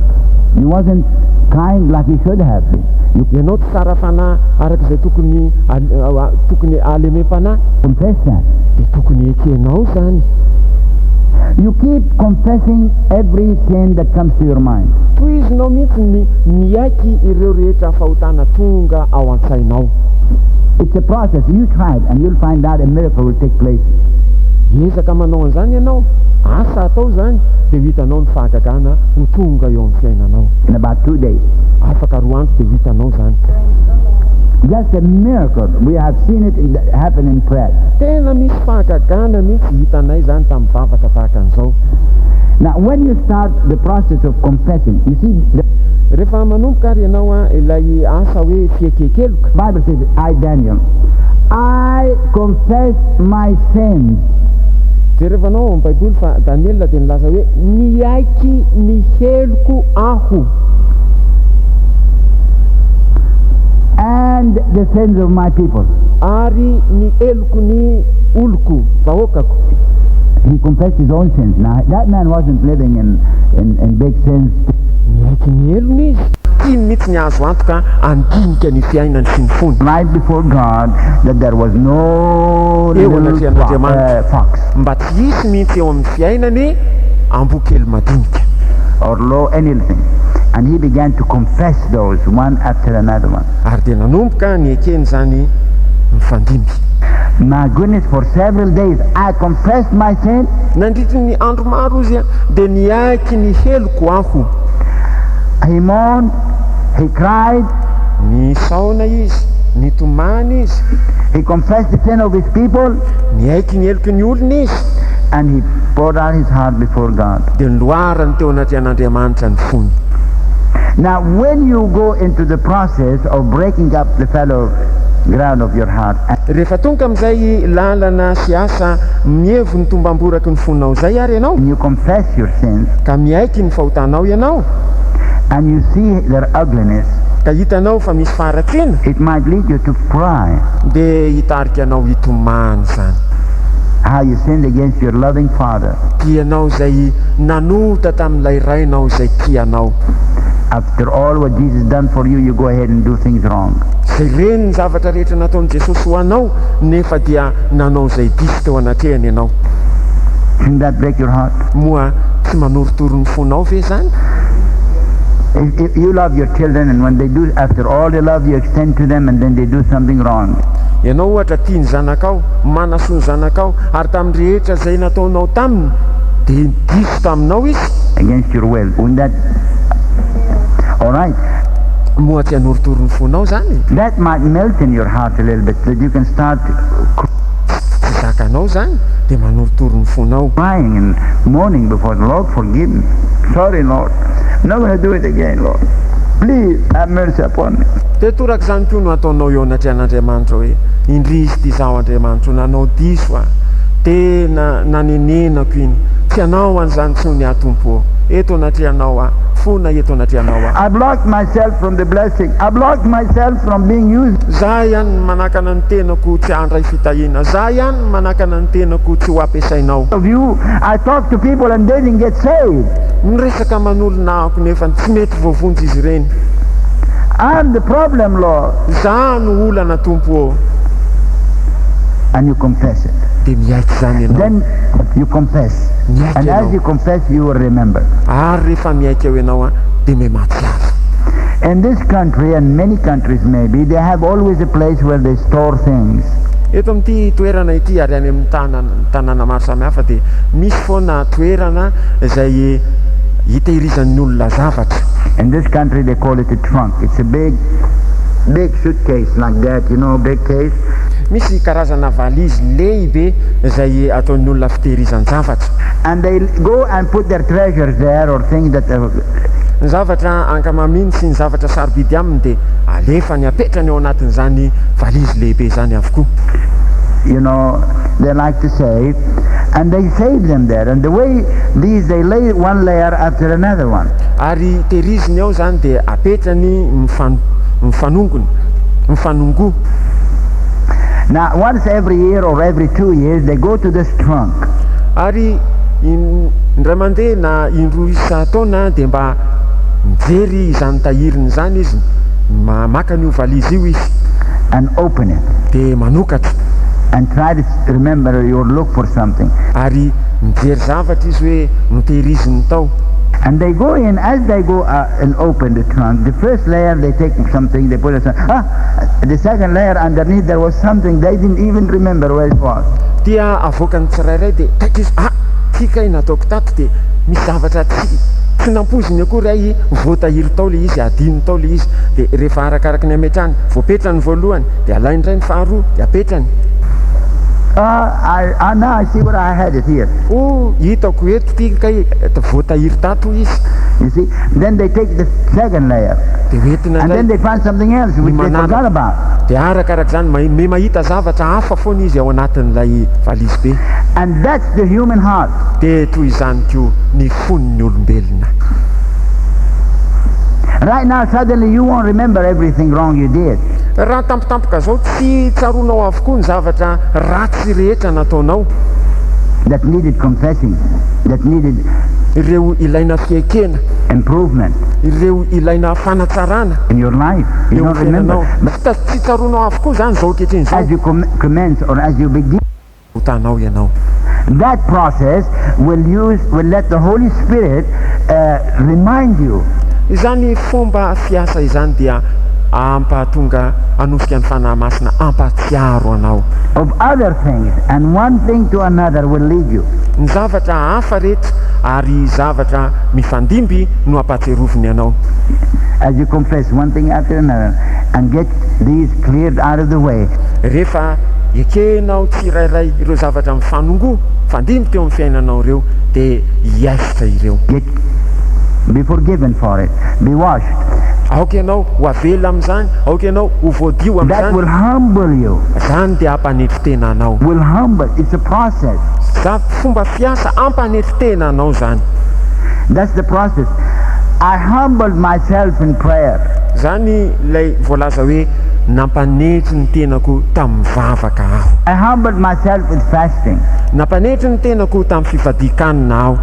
You wasn't kind like you should have been. You Ianao tsy tsara fanahy araka izay tokony al- tokony alemem-panahy. Confess that. Dia tokony ekenao zany. You keep confessing every sin that comes to your mind. Tohizinao mihitsy ny miaiky ireo rehetra fahotana tonga ao an-tsainao. It's a process. You try it and you'll find out a miracle will take place. Miezaka manao an'izany ianao, asa atao zany, dia ho hitanao ny fahagagana ho tonga eo amin'ny fiainanao. In about 2 days. Afaka 2 andro dia ho hitanao zany. Just a miracle. We have seen it happen in prayer. Tena misy fahagagana mihitsy hitanay zany tamin'ny vavaka tahaka an'izao. Now, when you start the process of confessing, you see, the Rehefa manomboka ary ianao a ilay asa hoe fiaiken-keloka, Bible says, "I, Daniel, I confess my sins." Jerevanao amin'ny Baiboly fa Daniela dia nilaza hoe niaiky ny heloko aho and the sins of my people. Ary ny heloko ny oloko, vahoakako. He confessed his own sins. Now, that man wasn't living in big sins. Niaiky ny helony izy. Tiany mihitsy ny azo antoka andinika ny fiainany sy ny fony Right before God, that there was no eo little anatrehan'Andriamanitra fox mba tsy hisy mihitsy eo amin'ny fiainany ambokely madinika or low anything. And he began to confess those one after another one. Ary dia nanomboka ny ekeny zany mifandimby. My goodness, for several days I confessed my sin. Nandritry ny andro maro izy a dia niaiky ny heloko aho. He mourned, he cried, Nisaona izy, nitomany izy, he confessed the sin of his people, niaiky ny heloky ny olona izy, and he poured out his heart before God. Dia niloarany teo anatrehan'Andriamanitra ny fony. Now, when you go into the process of breaking up the fallow ground of your heart, Rehefa tonga amin'izay lalana sy asa mievo ny tombamboraky ny fonao zay ary ianao and you confess your sins, ka miaiky ny fahotanao ianao and you see their ugliness, ka hitanao fa misy faharatsiana, it might lead you to cry. Dia hitarika anao hitomany zany. How you sinned against your loving Father. Tianao zay nanota tamin'ilay rainao izay tianao. After all what Jesus done for you, you go ahead and do things wrong. Zay reny ny zavatra rehetra nataon'i Jesosy ho anao nefa dia nanao izay diso teo anatrehany ianao. Shouldn't that break your heart? Moa tsy manorotoro ny fonao ve zany? If you love your children and when they do, after all the love you extend to them and then they do something wrong, Ianao ohatra tia ny zanakao, manasoa ny zanakao, ary tamin'ny rehetra zay nataonao taminy dia diso taminao izy, against your will, wouldn't that... All right. Moa tsy hanorotoro ny fonao zany? That might melt in your heart a little bit, that you can start Tsy zakanao zany dia manorotoro ny fonao crying and mourning before the Lord. "Forgive me. Sorry, Lord. I'm not going to do it again, Lord. Please have mercy upon me." Dia toraka izany koa no ataonao eo anatrehan'Andriamanitra hoe indrisy ty zaho, Andriamanitra, nanao diso a tena nanenenako iny, tsy anao an'izany tsony aho, Tompo, eto anatrehanao a fona eto anatrehanao a. I blocked myself from the blessing. I blocked myself from being used Za ihany ny manakana ny tenako tsy handray fitahiana, za ihany ny manakana ny tenako tsy ho ampiasainao. of you. I talked to people and they didn't get saved. Miresaka aman'olona ahako nefa tsy mety voavonjy izy ireny. I'm the problem, Lord. Za no olana, Tompo ô. And you confess it. Dia miaiky zany ianao. Then you confess. Miaiky And as ianao. you confess, you will remember. Ary rehefa miaiky eo ianao a dia mematsiaro. In this country, and many countries maybe, they have always a place where they store things. Eto amin'ity toerana ity ary any amin'ny tanana tanàna maro samihafa dia misy foana toerana izay hitehirizan'ny olona zavatra. In this country, they call it a trunk. It's a big, big suitcase like that, big case. Misy karazana valizy lehibe izay ataon'ny olona fitehirizan-javatra. And they go and put their treasures there or things that Ny zavatra ankamaminy sy ny zavatra sarobidy aminy dia alefa ny apetrany ao anatin'izany valizy lehibe zany avokoa. They like to save, and they save them there. And the way these, they lay one layer after another one. Ary tehiriziny ao zany dia apetrany mifanongona mifanongo. Now, once every year or every 2 years, they go to this trunk. Ary indray mandeha na indroa isa-taona dia mba mijery izany tahiriny zany izy, mamaka an'io valizy io izy and open it dia manokatra and try to remember or look for something. Ary mijery zavatra izy hoe notehiriziny tao. And they go in, as they go and open the trunk, the first layer they take something, they put aside. Ah, the second layer underneath there was something they didn't even remember where it was. Dia avoakan'ny tsirairay dia taitra izy, ah, ty kay nataoko tato dia misy zavatra tsy nampoiziny akory ay voatahiry tao le izy, adino tao le izy. Dia rehefa arakaraky ny ametrany voapetrany voalohany dia alainy indray ny faharoa dia apetrany. Ah, now I see what I had it here. O, hitako eto ty kay voatahiry tato izy. You see? Then they take the second layer. Dia hoentina And then indray they find something else which they Manaraka. forgot about. Dia arakarak'izany me mahita zavatra hafa foana izy ao anatin'ilay valizy be. And that's the human heart. Dia toy izany koa ny fon'ny olombelona. Right now, suddenly you won't remember everything wrong you did. Raha tampotampoka zao tsy tsaroanao avokoa ny zavatra ratsy rehetra nataonao that needed confessing, that needed ireo ilaina fiekena improvement ireo ilaina fanatsarana in your life. You eo don't remember. fiainanao. But Tsy tsaroanao avokoa zany zao ankehitriny zao as you commence or as you begin, otanao ianao. That process will let the Holy Spirit remind you Izany fomba fiasa izany dia ampahatonga anosika ny Fanahy Masina ampatsiaro anao of other things, and one thing to another will lead you. Ny zavatra hafa rehetra ary zavatra mifandimby no ampatsiaroviny anao. As you confess one thing after another and get these cleared out of the way, Rehefa ekenao tsirairay ireo zavatra mifanongo fandimby teo amin'ny fiainanao ireo dia hiaisitra ireo. Get be forgiven for it, be washed. Aoka ianao ho avela amin'izany, aoka ianao ho voadio That will amin'izany. Humble you. Zany dia ampanetry tena anao. Will humble. It's a process. Za fomba fiasa ampanetry tena anao zany. That's the process. I humbled myself in prayer. Zany lay voalaza hoe nampanetry ny tenako tamin'ny vavaka aho. I humbled myself with fasting. Nampanetry ny tenako tamin'ny fifadian-kanina aho.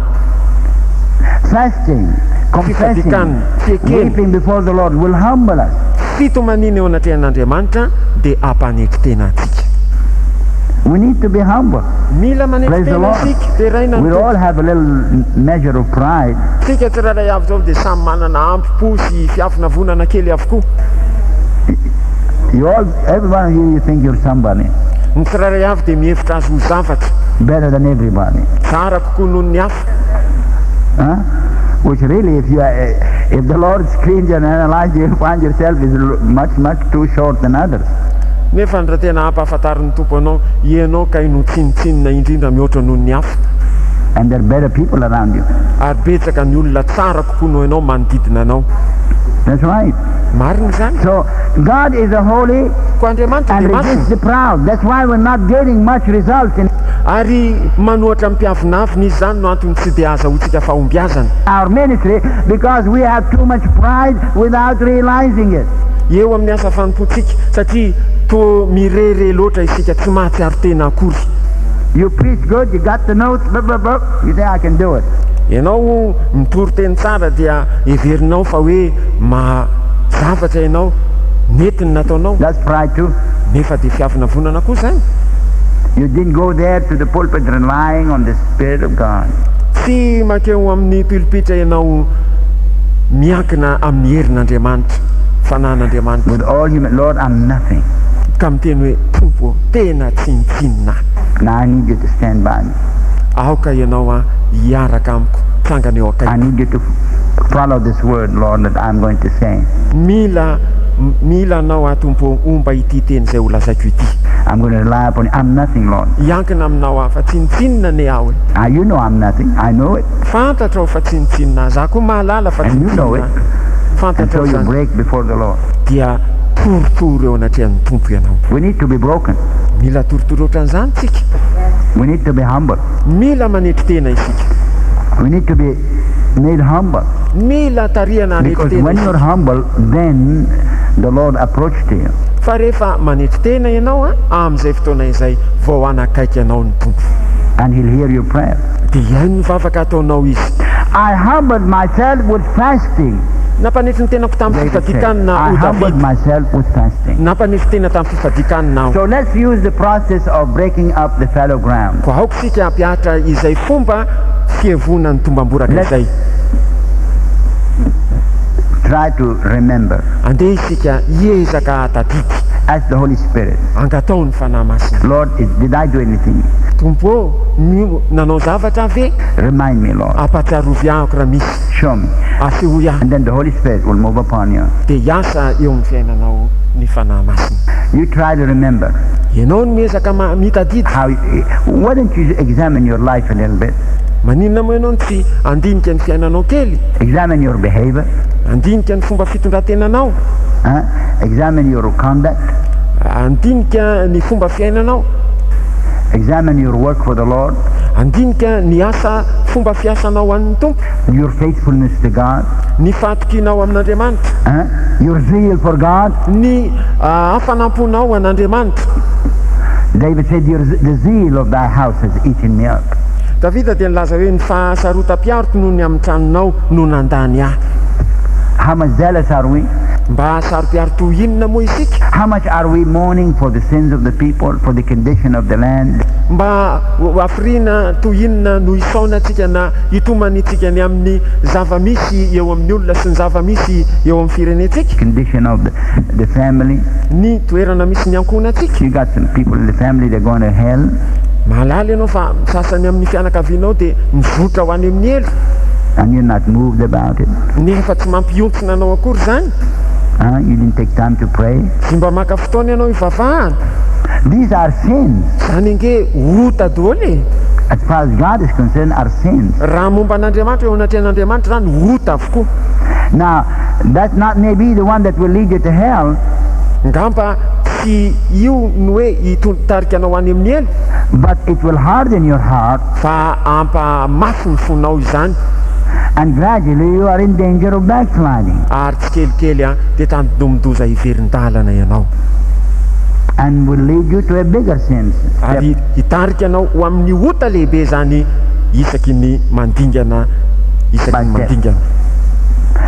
Fasting, confessing, Fifadian-kanina, fiekena weeping before the Lord will humble us. Fitomanina eo anatrehan'Andriamanitra dia ampanetry tena antsika. We need to be humble. Mila manetry Praise the tena Lord. isika, deraina We all have a little measure of pride. Tsika tsirairay avy zao dia samy manana ampo sy fiavonavonana kely avokoa. You all, everyone here, you think you're somebody Ny tsirairay avy dia mihevitra azy ho zavatra better than everybody. Tsara kokoa noho ny hafa. Huh? Which really, if the Lord screens and analyzes you, you'll find yourself is much, much too short than others. Nefa ny raha tena ampahafantarin'ny Tompo anao ianao ka no tsinotsinona indrindra mihoatra noho ny hafa. And there are better people around you. Ary betsaka ny olona tsara kokoa noho ianao manodidina anao. That's right. Marina zany. So God is a holy Ko Andriamanitra and dia resists masina the proud. That's why we're not getting much results in ary manohitra ny mpiavonavona izy. Zany no antony tsy dia azahoantsika fahombiazana our ministry, because we have too much pride without realizing it. Eo amin'ny asa fanompoantsika satria to mirehareha loatra isika tsy mahatsiaro tena akory. You preach good, you got the notes, blah, blah, blah. You say, "I can do it." Ianao mitory teny tsara dia heverinao fa hoe ma zavatra ianao nety ny nataonao. That's pride too. Nefa dia fiavonavonana koa zany. You didn't go there to the pulpit relying on the Spirit of God. Tsy makeo amin'ny pilipitra ianao miankina amin'ny herin'Andriamanitra, fanahin'Andriamanitra. With all human, "Lord, I'm nothing." Ka miteny hoe, "Tompo, tena tsinotsinona." Now I need you to stand by me. Aoka ianao a hiaraka amiko tsangana eo I akaiky. Need you to follow this word, Lord, that I'm going to say. Mila anao aho, Tompo, omba ity teny izay ho lazaiko ity. I'm going to rely upon you. I'm nothing, Lord. Hiankina aminao aho fa tsinotsinona ne aho e. Ah, you know I'm nothing. I know it. Fantatra ao fa tsinotsinona za koa mahalala fa And you know it. tsinotsinona fantatra Until you zany. Break before the Lord. Dia torotoro eo anatrehan'ny Tompo ianao. We need to be broken. Mila torotoro ohatran'izany tsika. We need to be humble. Mila manetry tena isika. We need to be made humble. Mila tariana hanetry Because tena when you're isika. Humble, then the Lord approached to you. Fa rehefa manetry tena ianao a amin'izay fotoana izay vao anakaiky anao ny Tompo. And He'll hear your prayer. Dia hihaino ny vavaka ataonao izy. I humbled myself with fasting. Nampanetry ny tenako tamin'ny David said, fifadian-kanina "I ho humbled David. Myself with fasting." Nampanetry tena tamin'ny fifadian-kanina aho. So let's use the process of breaking up the fallow ground. Ko aoka isika hampihatra izay fomba fievona ny tombamboraka Let's izay. Try to remember. Andeha isika hiezaka hatadidy. Ask the Holy Spirit. Angatao ny Fanahy Masina. Lord, did I do anything? Tompo ô, nanao zavatra aho ve? Remind me, Lord. Ampahatsiarovy ahako raha misy. Show me. Asehoy ahy. And then the Holy Spirit will move upon you. Dia hiasa eo amin'ny fiainanao ny Fanahy Masina. You try to remember. Ianao no miezaka mitadidy. How, why don't you examine your life a little bit? Maninona moa ianao no tsy handinika ny fiainanao kely? Examine your behavior. Handinika ny fomba fitondran-tenanao. Huh? Examine your conduct. Handinika ny fomba fiainanao. Examine your work for the Lord. Handinika ny asa fomba fiasanao ho an'ny Tompo. Your faithfulness to God. Ny fahatokianao amin'Andriamanitra. Huh? Your zeal for God. Ny hafanam-ponao ho an'Andriamanitra. David said, The zeal of thy house has eaten me up. Davida dia nilaza hoe, Ny fahasarotam-piaroko noho ny amin'ny tranonao no nandany ahy. How much zealous are we? Mba saro-piaro toy inona moa isika? How much are we mourning for the sins of the people, for the condition of the land? Mba hafiriana toy inona no hisaonantsika na hitomanintsika ny amin'ny zava-misy eo amin'ny olona sy ny zava-misy eo amin'ny firenentsika? Condition of the family. Ny toerana misy ny ankohonantsika. You got some people in the family, they're going to hell. Mahalala ianao fa ny sasany amin'ny fianakavianao dia mizotra ho any amin'ny helo. And you're not moved about it. Nefa tsy mampihontsina anao akory izany. Huh? You didn't take time to pray. Tsy mba maka fotoana ianao hivavahana. These are sins. Izany ange ota daholo e. As far as God is concerned, are sins. Raha momba an'Andriamanitra, eo anatrehan'Andriamanitra izany, ota avokoa. Now, that's not maybe the one that will lead you to hell. Ngamba tsy io no hoe hitarika anao any amin'ny helo. But it will harden your heart. Fa hampamafy ny fonao izany. And gradually you are in danger of backsliding. Ary tsikelikely dia tandindomin-doza hiverin-dalana ianao. And will lead you to a bigger sin. Ary hitarika anao ho amin'ny ota lehibe izany isaky ny mandingana isaky ny mandingana.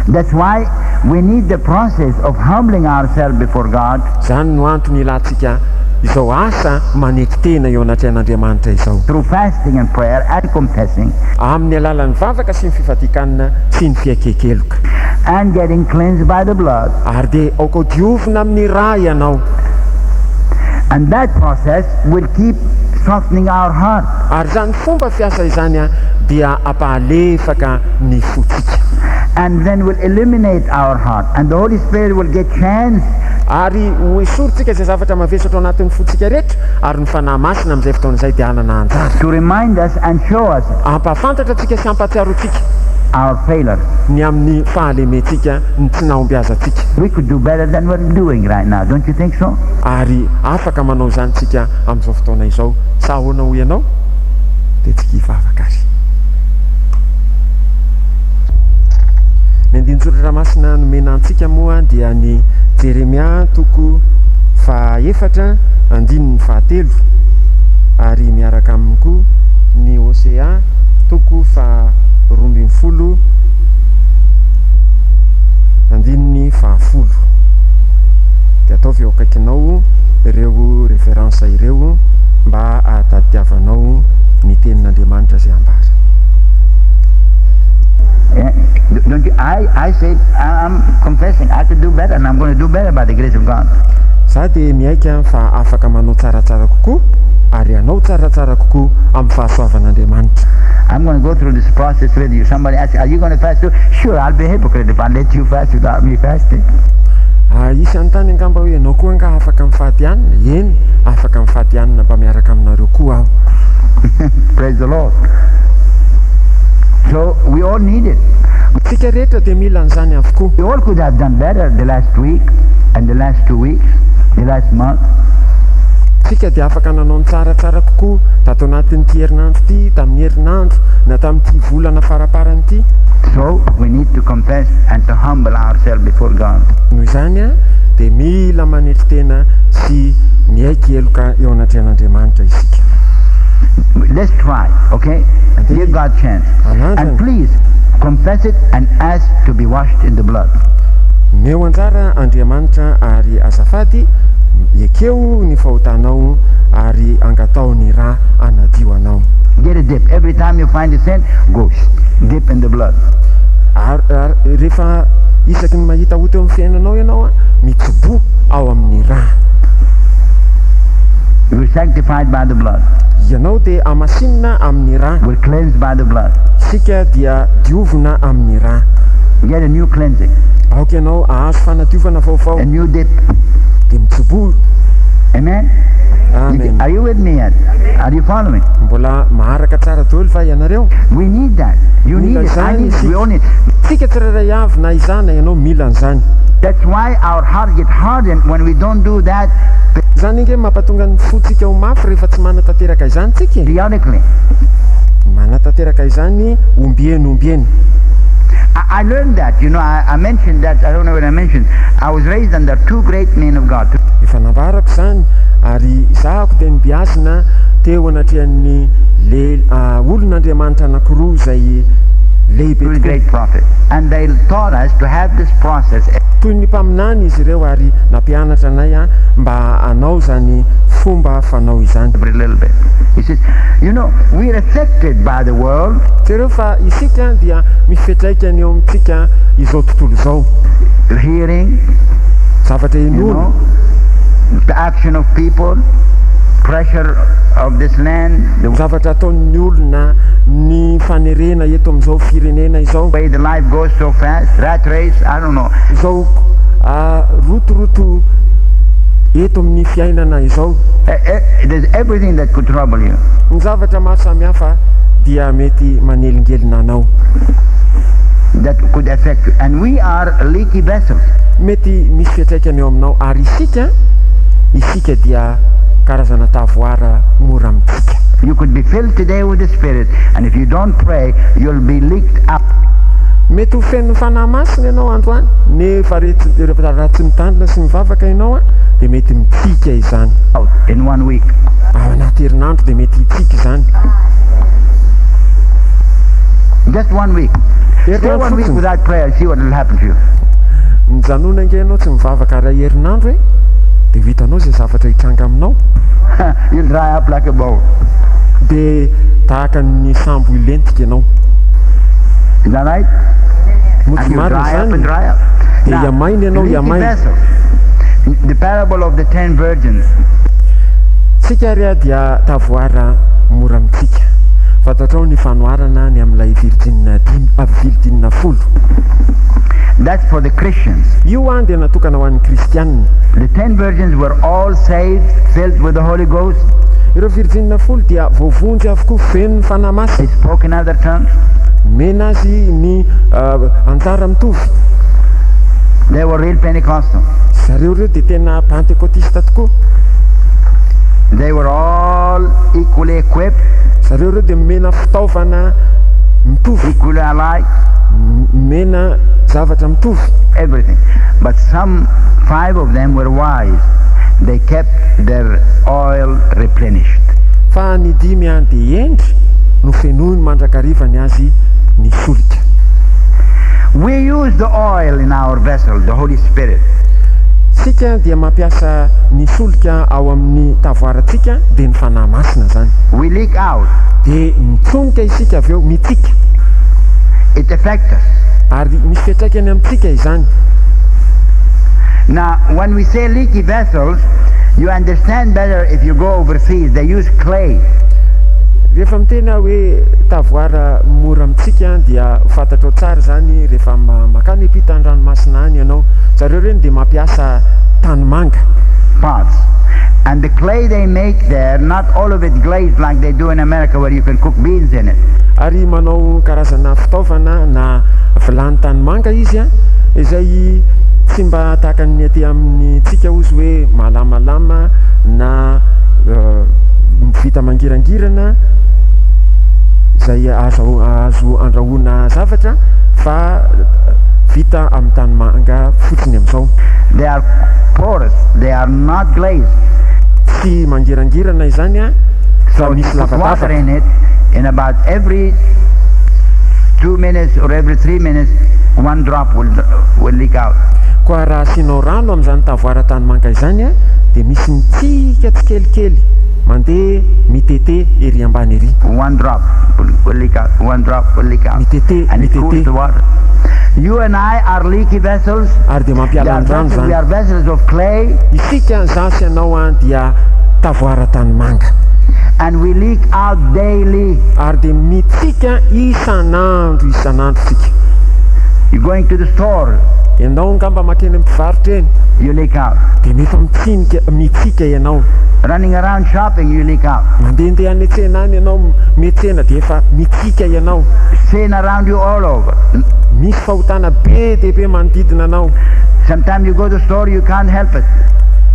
That's why we need the process of humbling ourselves before God. Izany no antony ilantsika izao asa manetry tena eo anatrehan'Andriamanitra izao. Through fasting and prayer and confessing. Amin'ny alalan'ny vavaka sy ny fifadian-kanina sy ny fiaiken-keloka. And getting cleansed by the blood. Ary dia aoka ho diovina amin'ny ra ianao. And that process will keep softening our heart. Ary izany fomba fiasa izany dia hampahalefaka ny fontsika. And then will illuminate our heart and the Holy Spirit will get chance. Ary ho esorintsika izay zavatra mavesatra ao anatin'ny fontsika rehetra, ary ny Fanahy Masina amin'izay fotoana izay dia hanana anjara. To remind us and show us. Hampahafantatra antsika sy hampahatsiaro antsika. Our failures. Ny amin'ny fahalementsika, ny tsy nahombiazantsika. We could do better than we're doing right now, don't you think so? Ary afaka manao izany tsika amin'izao fotoana izao, sa ahoana hoy ianao? Dia tsika hivavaka ary. Ny andinin-tsoratra masina nomena antsika moa dia ny Jeremia toko fahaefatra andininy fahatelo ary miaraka aminy koa ny Hosea toko faha-12 andininy fahafolo. Dia ataovy eo akaikinao ireo référence ireo mba hahatadidiavanao ny tenin'Andriamanitra izay ambara. Don't you, I say, I'm confessing, I could do better and I'm going to do better by the grace of God. Za dia miaiky fa afaka manao tsaratsara kokoa ary hanao tsaratsara kokoa amin'ny fahasoavan'Andriamanitra. I'm going to go through this process with you. Somebody asks, are you going to fast too? Sure, I'll be a hypocrite if I let you fast without me fasting. Hisy hanontany angamba hoe ianao koa angaha afaka mifady hanina? Eny, afaka mifady hanina mba miaraka aminareo koa aho. Praise the Lord. So we all need it. Isika rehetra dia mila an'izany avokoa. We all could have done better the last week and the last 2 weeks, the last month. Isika dia afaka nanao ny tsaratsara kokoa tato anatin'ity herinandro ity, tamin'ny herinandro, na tamin'ity volana faraparany ity. So we need to confess and to humble ourselves before God. Noho izany dia mila manetry tena sy miaiky heloka eo anatrehan'Andriamanitra isika. Let's try, okay? Give God chance. And please confess it and ask to be washed in the blood. Meo anjara Andriamanitra ary azafady ekeo ny fahotanao ary angatao ny ra anadio anao. Get a dip. Every time you find a sin, go dip in the blood. Ary rehefa Isaky ny mahita ota eo amin'ny fiainanao ianao a, mitsoboa ao amin'ny ra. We're sanctified by the blood. Ianao dia amasinina amin'ny ra. We're cleansed by the blood. Isika dia diovina amin'ny ra. Get a new cleansing, Aoka ianao ahazo fanadiovana vaovao, a new dip. Dia mitsoboa. Amen? Amen. Are you with me yet? Are you following? Mbola maharaka tsara daholo va ianareo? We need that. You need Mila it. I izany need it. We isika. all need. Tsika tsirairay avy, na izaho na ianao, mila an'izany. That's why our heart get hardened when we don't do that Zany ange mampatonga ny fontsika ho mafy rehefa tsy manatanteraka izany tsika e. Periodically. Manatanteraka izany ombieny ombieny. I learned that. I mentioned that. I don't know what I mentioned. I was raised under two great men of God. Efa nambarako izany ary izahako dia nobeazina teo anatrehan'ny le olon'Andriamanitra anankiroa izay lehibe Two tokoa. Great prophets. And they taught us to have this process Toy ny mpaminany izy ireo ary nampianatra anay a mba hanao izany fomba fanao izany. Every little bit. He says, we're affected by the world. Jereo fa isika dia misy fiantraikany eo amintsika izao tontolo izao. Hearing, Zavatra you inoana. The action of people, pressure of this land, the Zavatra ataon'ny olona, ny fanerena eto amin'izao firenena izao. Way the life goes so fast, rat race, I don't know. Izao rotoroto eto amin'ny fiainana izao. There's everything that could trouble you. Ny zavatra maro samihafa dia mety manelingelina anao. That could affect you. And we are leaky vessels. Mety misy fiantraikany eo aminao ary isika dia karazana tavoara mora mitsika. You could be filled today with the Spirit, and if you don't pray, you'll be leaked up. Mety ho feno Fanahy Masina ianao androany nefa rehefa raha tsy mitandrina sy mivavaka ianao a, dia mety mitsika izany. Out in one week. Ao anaty herinandro dia mety hitsika izany. Just one week. Stay Herinandro one week fotsiny. Without prayer, see what will happen to you. Mijanona ange ianao tsy mivavaka ray herinandro e, dia ho hitanao izay zavatra hitranga aminao. You'll dry up like a boat. Dia tahaka ny sambo ilentika ianao. Is that right? Moa tsy And you marina dry up izany? And dry up. Dia hiamaina ianao, Leaky hiamaina. vessel. The parable of the 10 virgins. Tsika ary a dia tavoara mora mitsika. Fantatrao ny fanoharana ny amin'ilay virjinina dimy, virjinina 10. That's for the Christians. Io any dia natokana ho an'ny kristianina. The 10 virgins were all saved, filled with the Holy Ghost. Ireo virjinina 10 dia voavonjy avokoa, feno ny Fanahy Masina. They spoke in other tongues. Mena azy ny anjara mitovy. They were real Pentecostal. Zareo ireo dia tena pentekotista tokoa. They were all equally equipped, Zareo ireo dia mena fitaovana mitovy, equally alike, mena zavatra mitovy. Everything. But some five of them were wise. They kept their oil replenished. Fa ny dimy any dia hendry, no fenoiny mandrakariva ny azy ny solika. We use the oil in our vessel, the Holy Spirit. Tsika dia mampiasa ny solika ao amin'ny tavoarantsika, dia ny Fanahy Masina zany. We leak out. Dia mitsonika isika avy eo, mitsika. It affects us. Ary misy fiantraikany amintsika izany. Now, when we say leaky vessels, you understand better if you go overseas. They use clay. Rehefa miteny aho hoe tavoara mora mitsika dia fantatrao tsara zany rehefa makany ampitan-dranomasina any ianao. Zareo reny dia mampiasa tanimanga. Pots. And the clay they make there, not all of it glazed like they do in America, where you can cook beans in it. Ary manao karazana fitaovana na vilany tanimanga izy a, izay tsy mba tahaka ny aty amin'ny tsika ozy hoe malamalama na vita mangirangirana zay azo andrahoana zavatra, fa vita amin'ny tanimanga fotsiny amin'izao. They are porous. They are not glazed. Tsy mangirangirana izany a, fa So you misy put water lavadavaka. In it, in about every 2 minutes or every 3 minutes, one drop will leak out. Koa raha asianao rano amin'izany tavoara tanimanga izany a, dia misy mitsika tsikelikely. Mandeha mitete ery ambany ery. One drop will leak out. One drop will leak out. Mitete, And it mitete. cools the water. You and I are leaky vessels. Ary dia We mampiala are ny rano vessels, we zany. are vessels of clay, Isika za sy ianao a dia tavoara tanimanga. And we leak out daily. Ary dia mitsika isan'andro isan'andro sika. You're going to the store, Ianao angamba makeny amin'ny mpivarotra eny you leak out. dia nefa mitsinika mitsika ianao. Running around shopping, you leak out. Mandehandeha any an-tsena any ianao miantsena dia efa mitsika ianao. Sin around you all over. Misy fahotana be dia be manodidina anao. Sometimes you go to the store, you can't help it.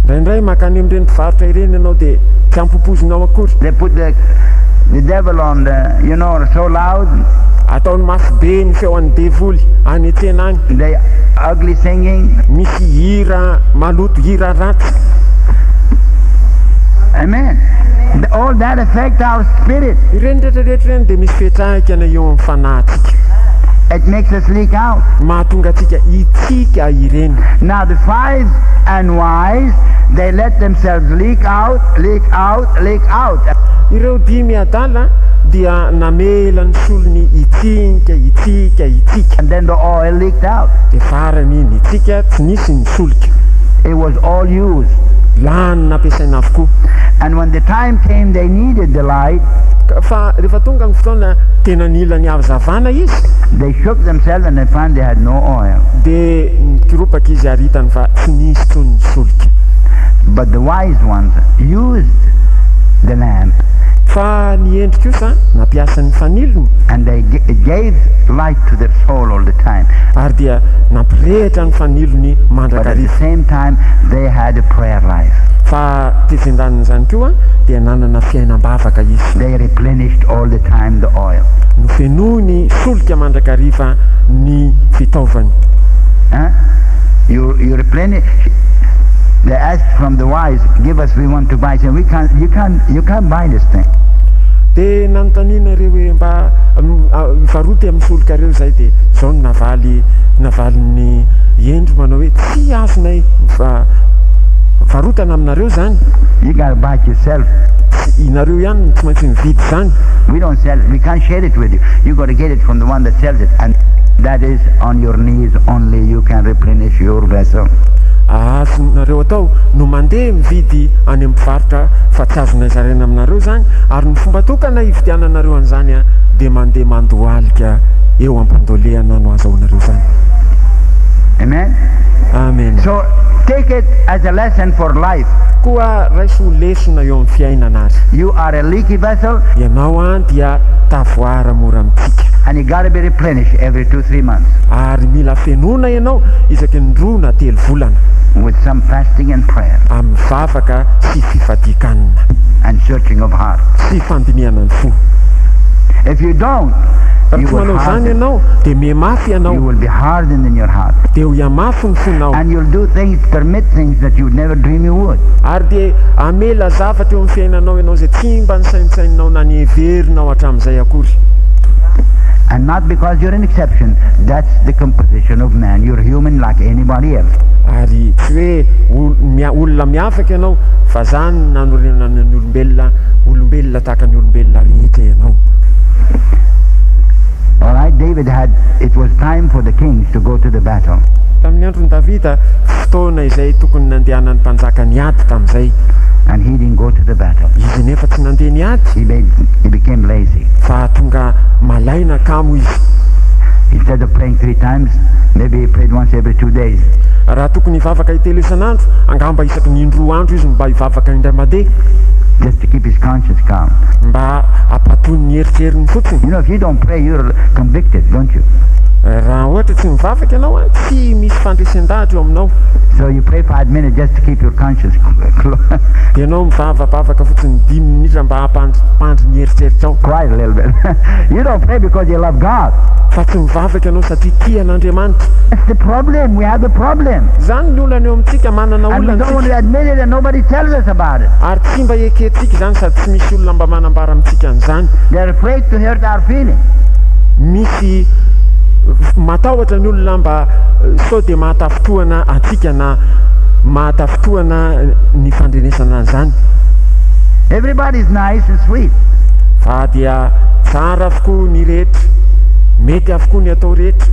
Indraindray makany amin'ireny mpivarotra ireny ianao dia tsy ampopozinao akory. They put the devil on the, so loud. Ataony mafy be ny feoan'ny devoly any an-tsena any. They ugly singing. Misy hira maloto, hira ratsy. Amen. All that affect our spirit. Ireny rehetrarehetra ireny dia misy fiantraikany eo amin'ny fanahintsika. It makes us leak out. Mahatonga antsika hitsika ireny. Now the five unwise, they let themselves leak out, leak out, leak out. Ireo dimy adala dia namela ny solony hitsinika, hitsika, hitsika. And then the oil leaked out. Dia farany nitsika tsy nisy ny solika. It was all used. Lany nampiasaina avokoa. And when the time came they needed the light, Fa rehefa tonga ny fotoana tena nila ny hazavana izy, they shook themselves and they found they had no oil. Dia nikoropaka izy ary hitany fa tsy nisy intsony ny solika. But the wise ones used the lamp. Fa ny hendry kosa nampiasa ny fanilony. And it gave light to their soul all the time. Ary dia nampirehitra ny fanilony But at the mandrakariva. Same time, they had a prayer life. Fa tetsy an-danin'izany koa dia nanana fiainam-bavaka izy. They replenished all the time the oil. Nofenoiny solika mandrakariva ny fitaovany. Huh? You replenish. They asked from the wise, "Give us, we want to buy." Say, "We can't, you can't buy this thing." Dia nanontaniana ireo hoe mba varoty amin'ny solika ireo izay dia izao no navaly navalin'ny hendry manao hoe tsy azonay va varotana aminareo izany. You got to buy it yourself. Tsy inareo ihany no tsy maintsy mividy izany. We don't sell it. We can't share it with you. You got to get it from the one that sells it. And that is on your knees only you can replenish your vessel. Azonareo atao no mandeha mividy any amin'ny mpivarotra fa tsy azonay zaraina aminareo izany ary ny fomba tokana hividiananareo an'izany a dia mandeha mandohalika eo am-pandolehana no azahoanareo izany. Amen? Amen. So take it as a lesson for life. Koa raiso lesona eo amin'ny fiainana ary. You are a leaky vessel. Ianao a dia tavoara mora mitsika. And you got to be replenished every 2, 3 months Ary mila fenoina ianao isaky ny 2 na 3 volana with some fasting and prayer amin'ny vavaka sy fifadian-kanina and searching of heart. Sy fandinihana ny fo. If you don't, Raha you tsy will manao zany harden. Ianao dia mihamafy You ianao. Will be hardened in your heart. Dia ho hihamafy ny fonao. And you'll do things, permit things that you would never dream you would. Ary dia amela zavatra eo amin'ny fiainanao ianao izay tsy mba nisaintsainao na niheverinao hatramin'izay akory. And not because you're an exception. That's the composition of man. You're human like anybody else. Ary tsy hoe olona miavaka ianao fa zany nanorenana ny olombelona, olombelona tahaka ny olombelona rehetra ianao. All right, David had, it was time for the kings to go to the battle. Tamin'ny androny Davida, fotoana izay tokony nandehanan'ny mpanjaka niady tamin'izay. And he didn't go to the battle. Izy nefa tsy nandeha niady. He became lazy. Fa tonga malaina kamo izy. Instead of praying three times, maybe he prayed once every 2 days. Raha tokony hivavaka intelo isan'andro, angamba isaky ny 2 andro izy mba hivavaka indray mandeha. Just to keep his conscience calm. Mba hampatony ny eritreriny fotsiny. If you don't pray, you're convicted, don't you? Raha ohatra tsy mivavaka ianao a tsy misy fandresen-dahatra eo aminao. So you pray 5 minutes just to keep your conscience Dia ianao mivavabavaka fotsiny 5 minitra mba hampandry ny eritreritrao. Quiet a little bit. You don't pray because you love God. Fa tsy mivavaka ianao satria tia an'Andriamanitra. That's the problem. We have a problem. Zany ny olana eo amintsika, manana And we don't want olana to admit it and nobody tells us about it. Ary tsy mba ekentsika zany sady tsy misy olona mba manambara amintsika an'izany. They're afraid to hurt our feelings. Misy matahotra ny olona mba sao dia mahatafintohina antsika na mahatafintohina ny fandrenesana an'izany. Everybody's nice and sweet. Fa dia tsara avokoa ny rehetra, mety avokoa ny atao rehetra.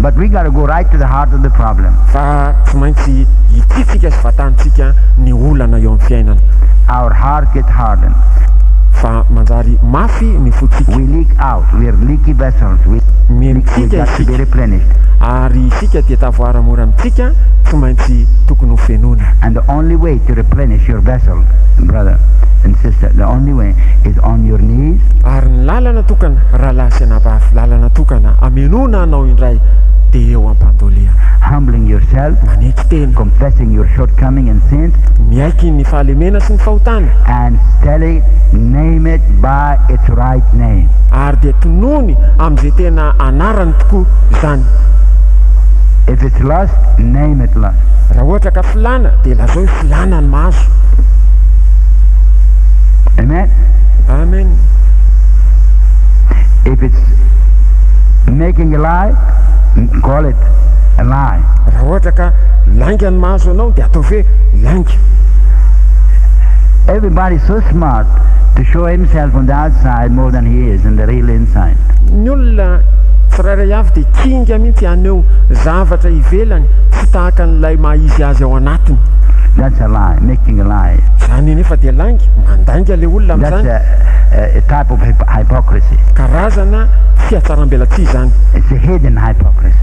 But we got to go right to the heart of the problem. Fa tsy maintsy hitsitsika sy vatantsika ny olana eo amin'ny fiainana. Our heart get hardened. Fa manjary mafy ny fotsika. We leak out. We are leaky vessels. We Mitsika got to be isika replenished. ary isika dia tavoara mora amintsika, tsy maintsy tokony ho fenoina. And the only way to replenish your vessel, brother and sister, the only way is on your knees. Ary ny lalana tokana, rahalahy sy anabavy, lalana tokana amenona anao indray dia eo am-pandohalehana. Humbling yourself, Manetry tena, confessing your shortcoming and sins, miaiky ny fahalemena sy ny fahotana, and tell it, name it by its right name. Ary dia tonony amin'izay tena anarany tokoa zany. If it's lust, name it lust. Raha ohatra ka filana, dia lazao hoe filana ny mahazo. Amen? Amen. If it's making a lie, call it a lie. Raha ohatra ka lainga ny mahazo anao, dia ataovy hoe lainga. Everybody's so smart to show himself on the outside more than he is in the real inside. Ny olona tsirairay avy dia kinga mihitsy haneho zavatra ivelany tsy tahaka n'ilay maha izy azy ao anatiny. That's a lie, making a lie. Zany nefa dia lainga, mandainga le olona That's amin'izany. a type of hypocrisy. Karazana fihatsarambelatsihy zany. It's a hidden hypocrisy.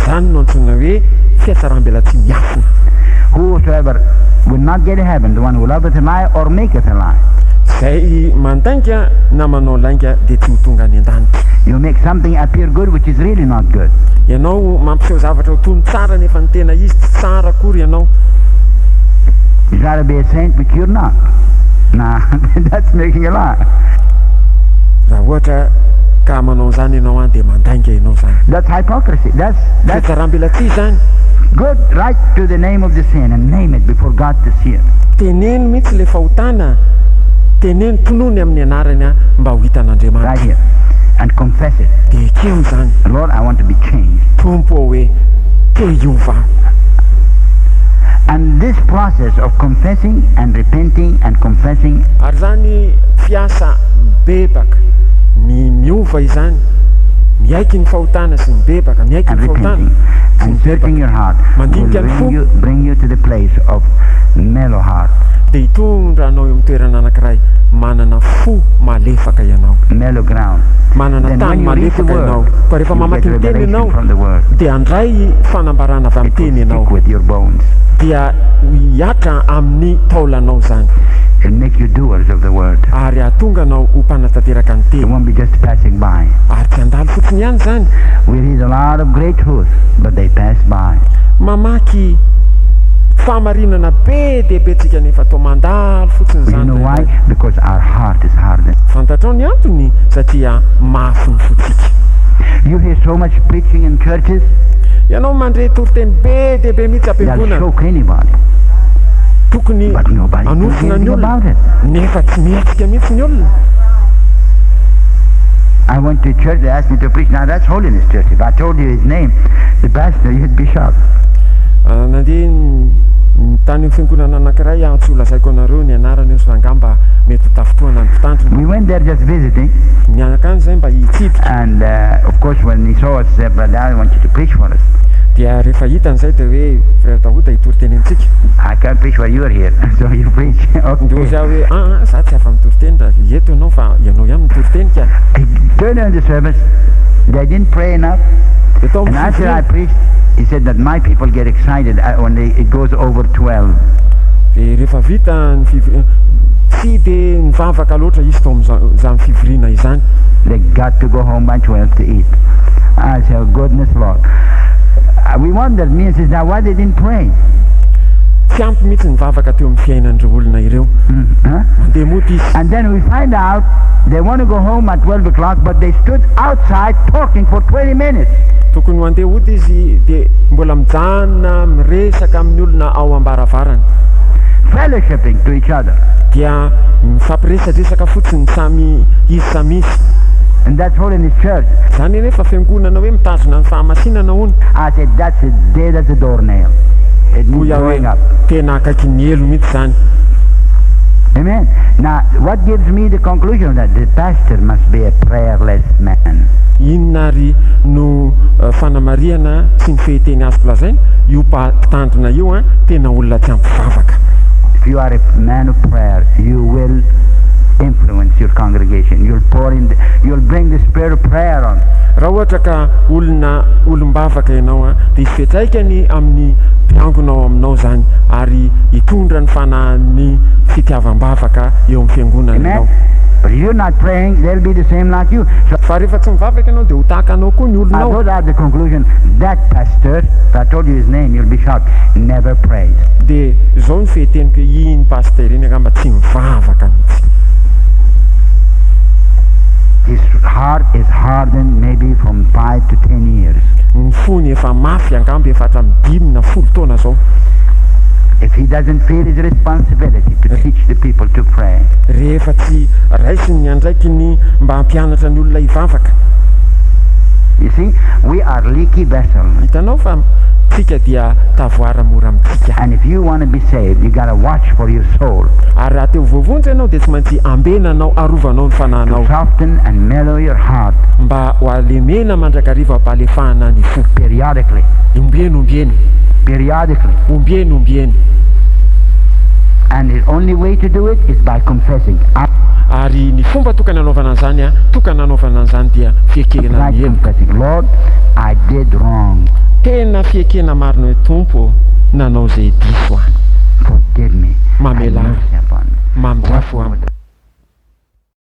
Zany no antsoina hoe fihatsarambelatsihy miafina. Whosoever will not get heaven, the one who loveth a lie or maketh a lie. Zay mandainga na manao lainga dia tsy ho tonga any an-danitra. You make something appear good which is really not good. Ianao mampiseho zavatra ho toy ny tsara nefa ny tena izy tsy tsara akory ianao. You try to be a saint, but you're not. Nah, that's making a lie. Raha ohatra ka manao zany ianao an, dia mandainga ianao zany. That's hypocrisy. That's Fihatsarambelatsihy zany. Go right to the name of the sin and name it before God to see it. Teneno mihitsy le fahotana, teneno, tonony amin'ny anarany a mba ho hitan'Andriamanitra. Right here. And confess it. Dia ekeo zany. Lord, I want to be changed. Tompo hoe te hiova. And this process of confessing and repenting and confessing Ary zany fiasa mibebaka mi miova izany, miaiky ny fahotana sy mibebaka, miaiky and ny fahotana repenting sy and searching mibebaka your heart will mandinika ny fo bring you to the place of mellow heart, dia hitondra anao eo amin'ny toerana anankiray manana fo malefaka ianao, mellow ground. Manana Then when tany you read the malefaka ianao. word, Koa rehefa you mamaky get ny teny revelation ianao from the word. dia handray fanambarana avy amin'ny It will teny ianao, stick with your bones. Dia hiatra amin'ny taolanao zany. It'll make you doers of the word. Ary hahatonga anao ho mpanatanteraka ny It teny. won't be just passing by. Ary tsy handalo fotsiny ihany zany. We read a lot of great truths, but they pass by. Mamaky fahamarinana be dia be tsika nefa atao mandalo fotsiny You zany know why? indraindray. Because our heart is hardened. Fantatrao ny antony? Satria mafy ny fotsika. You hear so much preaching in churches, Ianao mandre toriteny be dia be mihitsy they'll am-piangonana. choke anybody. Tokony But nobody does hanofina ny anything olona about it. nefa tsy mihetsika mihitsy ny olona. I went to church, they asked me to preach. Now that's Holiness Church. If I told you his name, the pastor, you'd be shocked. Ah, nandeha ny tany amin'ny fiangonana anankiray aho, tsy ho lazaiko anareo ny anarany eo fa angamba mety ho tafintohina ny mpitandrina. We went there just visiting, Nianakany zay mba hitsidika. And of course when he saw us, he said, "Brother, I want you to preach for us." Dia rehefa hitany zay dia hoe: "Frère Daoud hitory teny amintsika." "I can't preach while you're here, so you preach." Dia Okay. za hoe: "Ah, za tsy afa mitory teny raha eto ianao fa ianao ihany mitory teny ka." He turned on the service. They didn't pray enough. Dia tao And amin'ny after I fivoriana preached, he said that my people get excited when it goes over 12. Dia rehefa vita ny fivoriana, tsy dia nivavaka loatra izy tao amin'izany fivoriana izany. They got to go home by 12 to eat. I said, "Oh, goodness, Lord." We wondered, me and sister, now why they didn't pray. Tsy ampy mihitsy nivavaka teo amin'ny fiainan'ireo olona ireo. Huh? Mandeha mody izy. And then we find out they want to go home at 12 o'clock, but they stood outside talking for 20 minutes. Tokony ho andeha hody izy dia mbola mijanona miresaka amin'ny olona ao am-baravarana. Fellowshipping to each other. Dia mifampiresadresaka fotsiny samy izy samy izy. And that's Holiness Church. Zany nefa fiangonana hoe mitazona ny fahamasinana hono. I said, "That's as dead as a doornail. It needs Hoy aho blowing hoe up." tena akaiky ny elo mihitsy zany. Amen. Now, what gives me the conclusion that the pastor must be a prayerless man? Inona ary no fanamarihana sy ny fehiteny azoko lazaina? Io mpitandrina io a tena olona tsy ampy vavaka. If you are a man of prayer, you will influence your congregation. You'll pour in, you'll bring the spirit of prayer on. Raha ohatra ka olona olom-bavaka ianao a dia hisy fiantraikany amin'ny mpiangona ao aminao zany ary hitondra ny fanahin'ny fitiavam-bavaka eo amin'ny fiangonana Amen. ianao. But if you're not praying, they'll be the same like you. So Fa rehefa tsy mivavaka ianao dia ho tahaka anao koa ny olonao. Those are the conclusion. That pastor, if I told you his name, you'll be shocked, never prays. Dia zao ny fehiteniko hoe iny pasteur iny angamba tsy mivavaka mihitsy. His heart is hardened maybe from 5 to 10 years. Ny fony efa mafy angamba efa hatramin'ny 5 na 10 taona zao. If he doesn't feel his responsibility to teach the people to pray, Rehefa tsy raisiny ny andraikiny mba hampianatra ny olona hivavaka. You see, we are leaky vessels. Hitanao fa tsika dia tavoara mora amintsika. And if you want to be saved, you got to watch for your soul. Ary raha te ho voavonjy ianao dia tsy maintsy ambenanao, arovanao ny To fanahinao. Soften and mellow your heart Mba ho alemena mandrakariva ampalefahana ny fo. Periodically. Ombieny ombieny. Periodically. Ombieny ombieny. And the only way to do it is by confessing. Ary ny fomba tokany anaovana an'izany a tokana anaovana an'izany dia fiekena Right, ny heloka. confessing. Lord, I did wrong. Tena fiekena marina hoe Tompo, nanao izay diso aho. Forgive me. Mamela. Have mercy upon me. Mamindra fo amiko.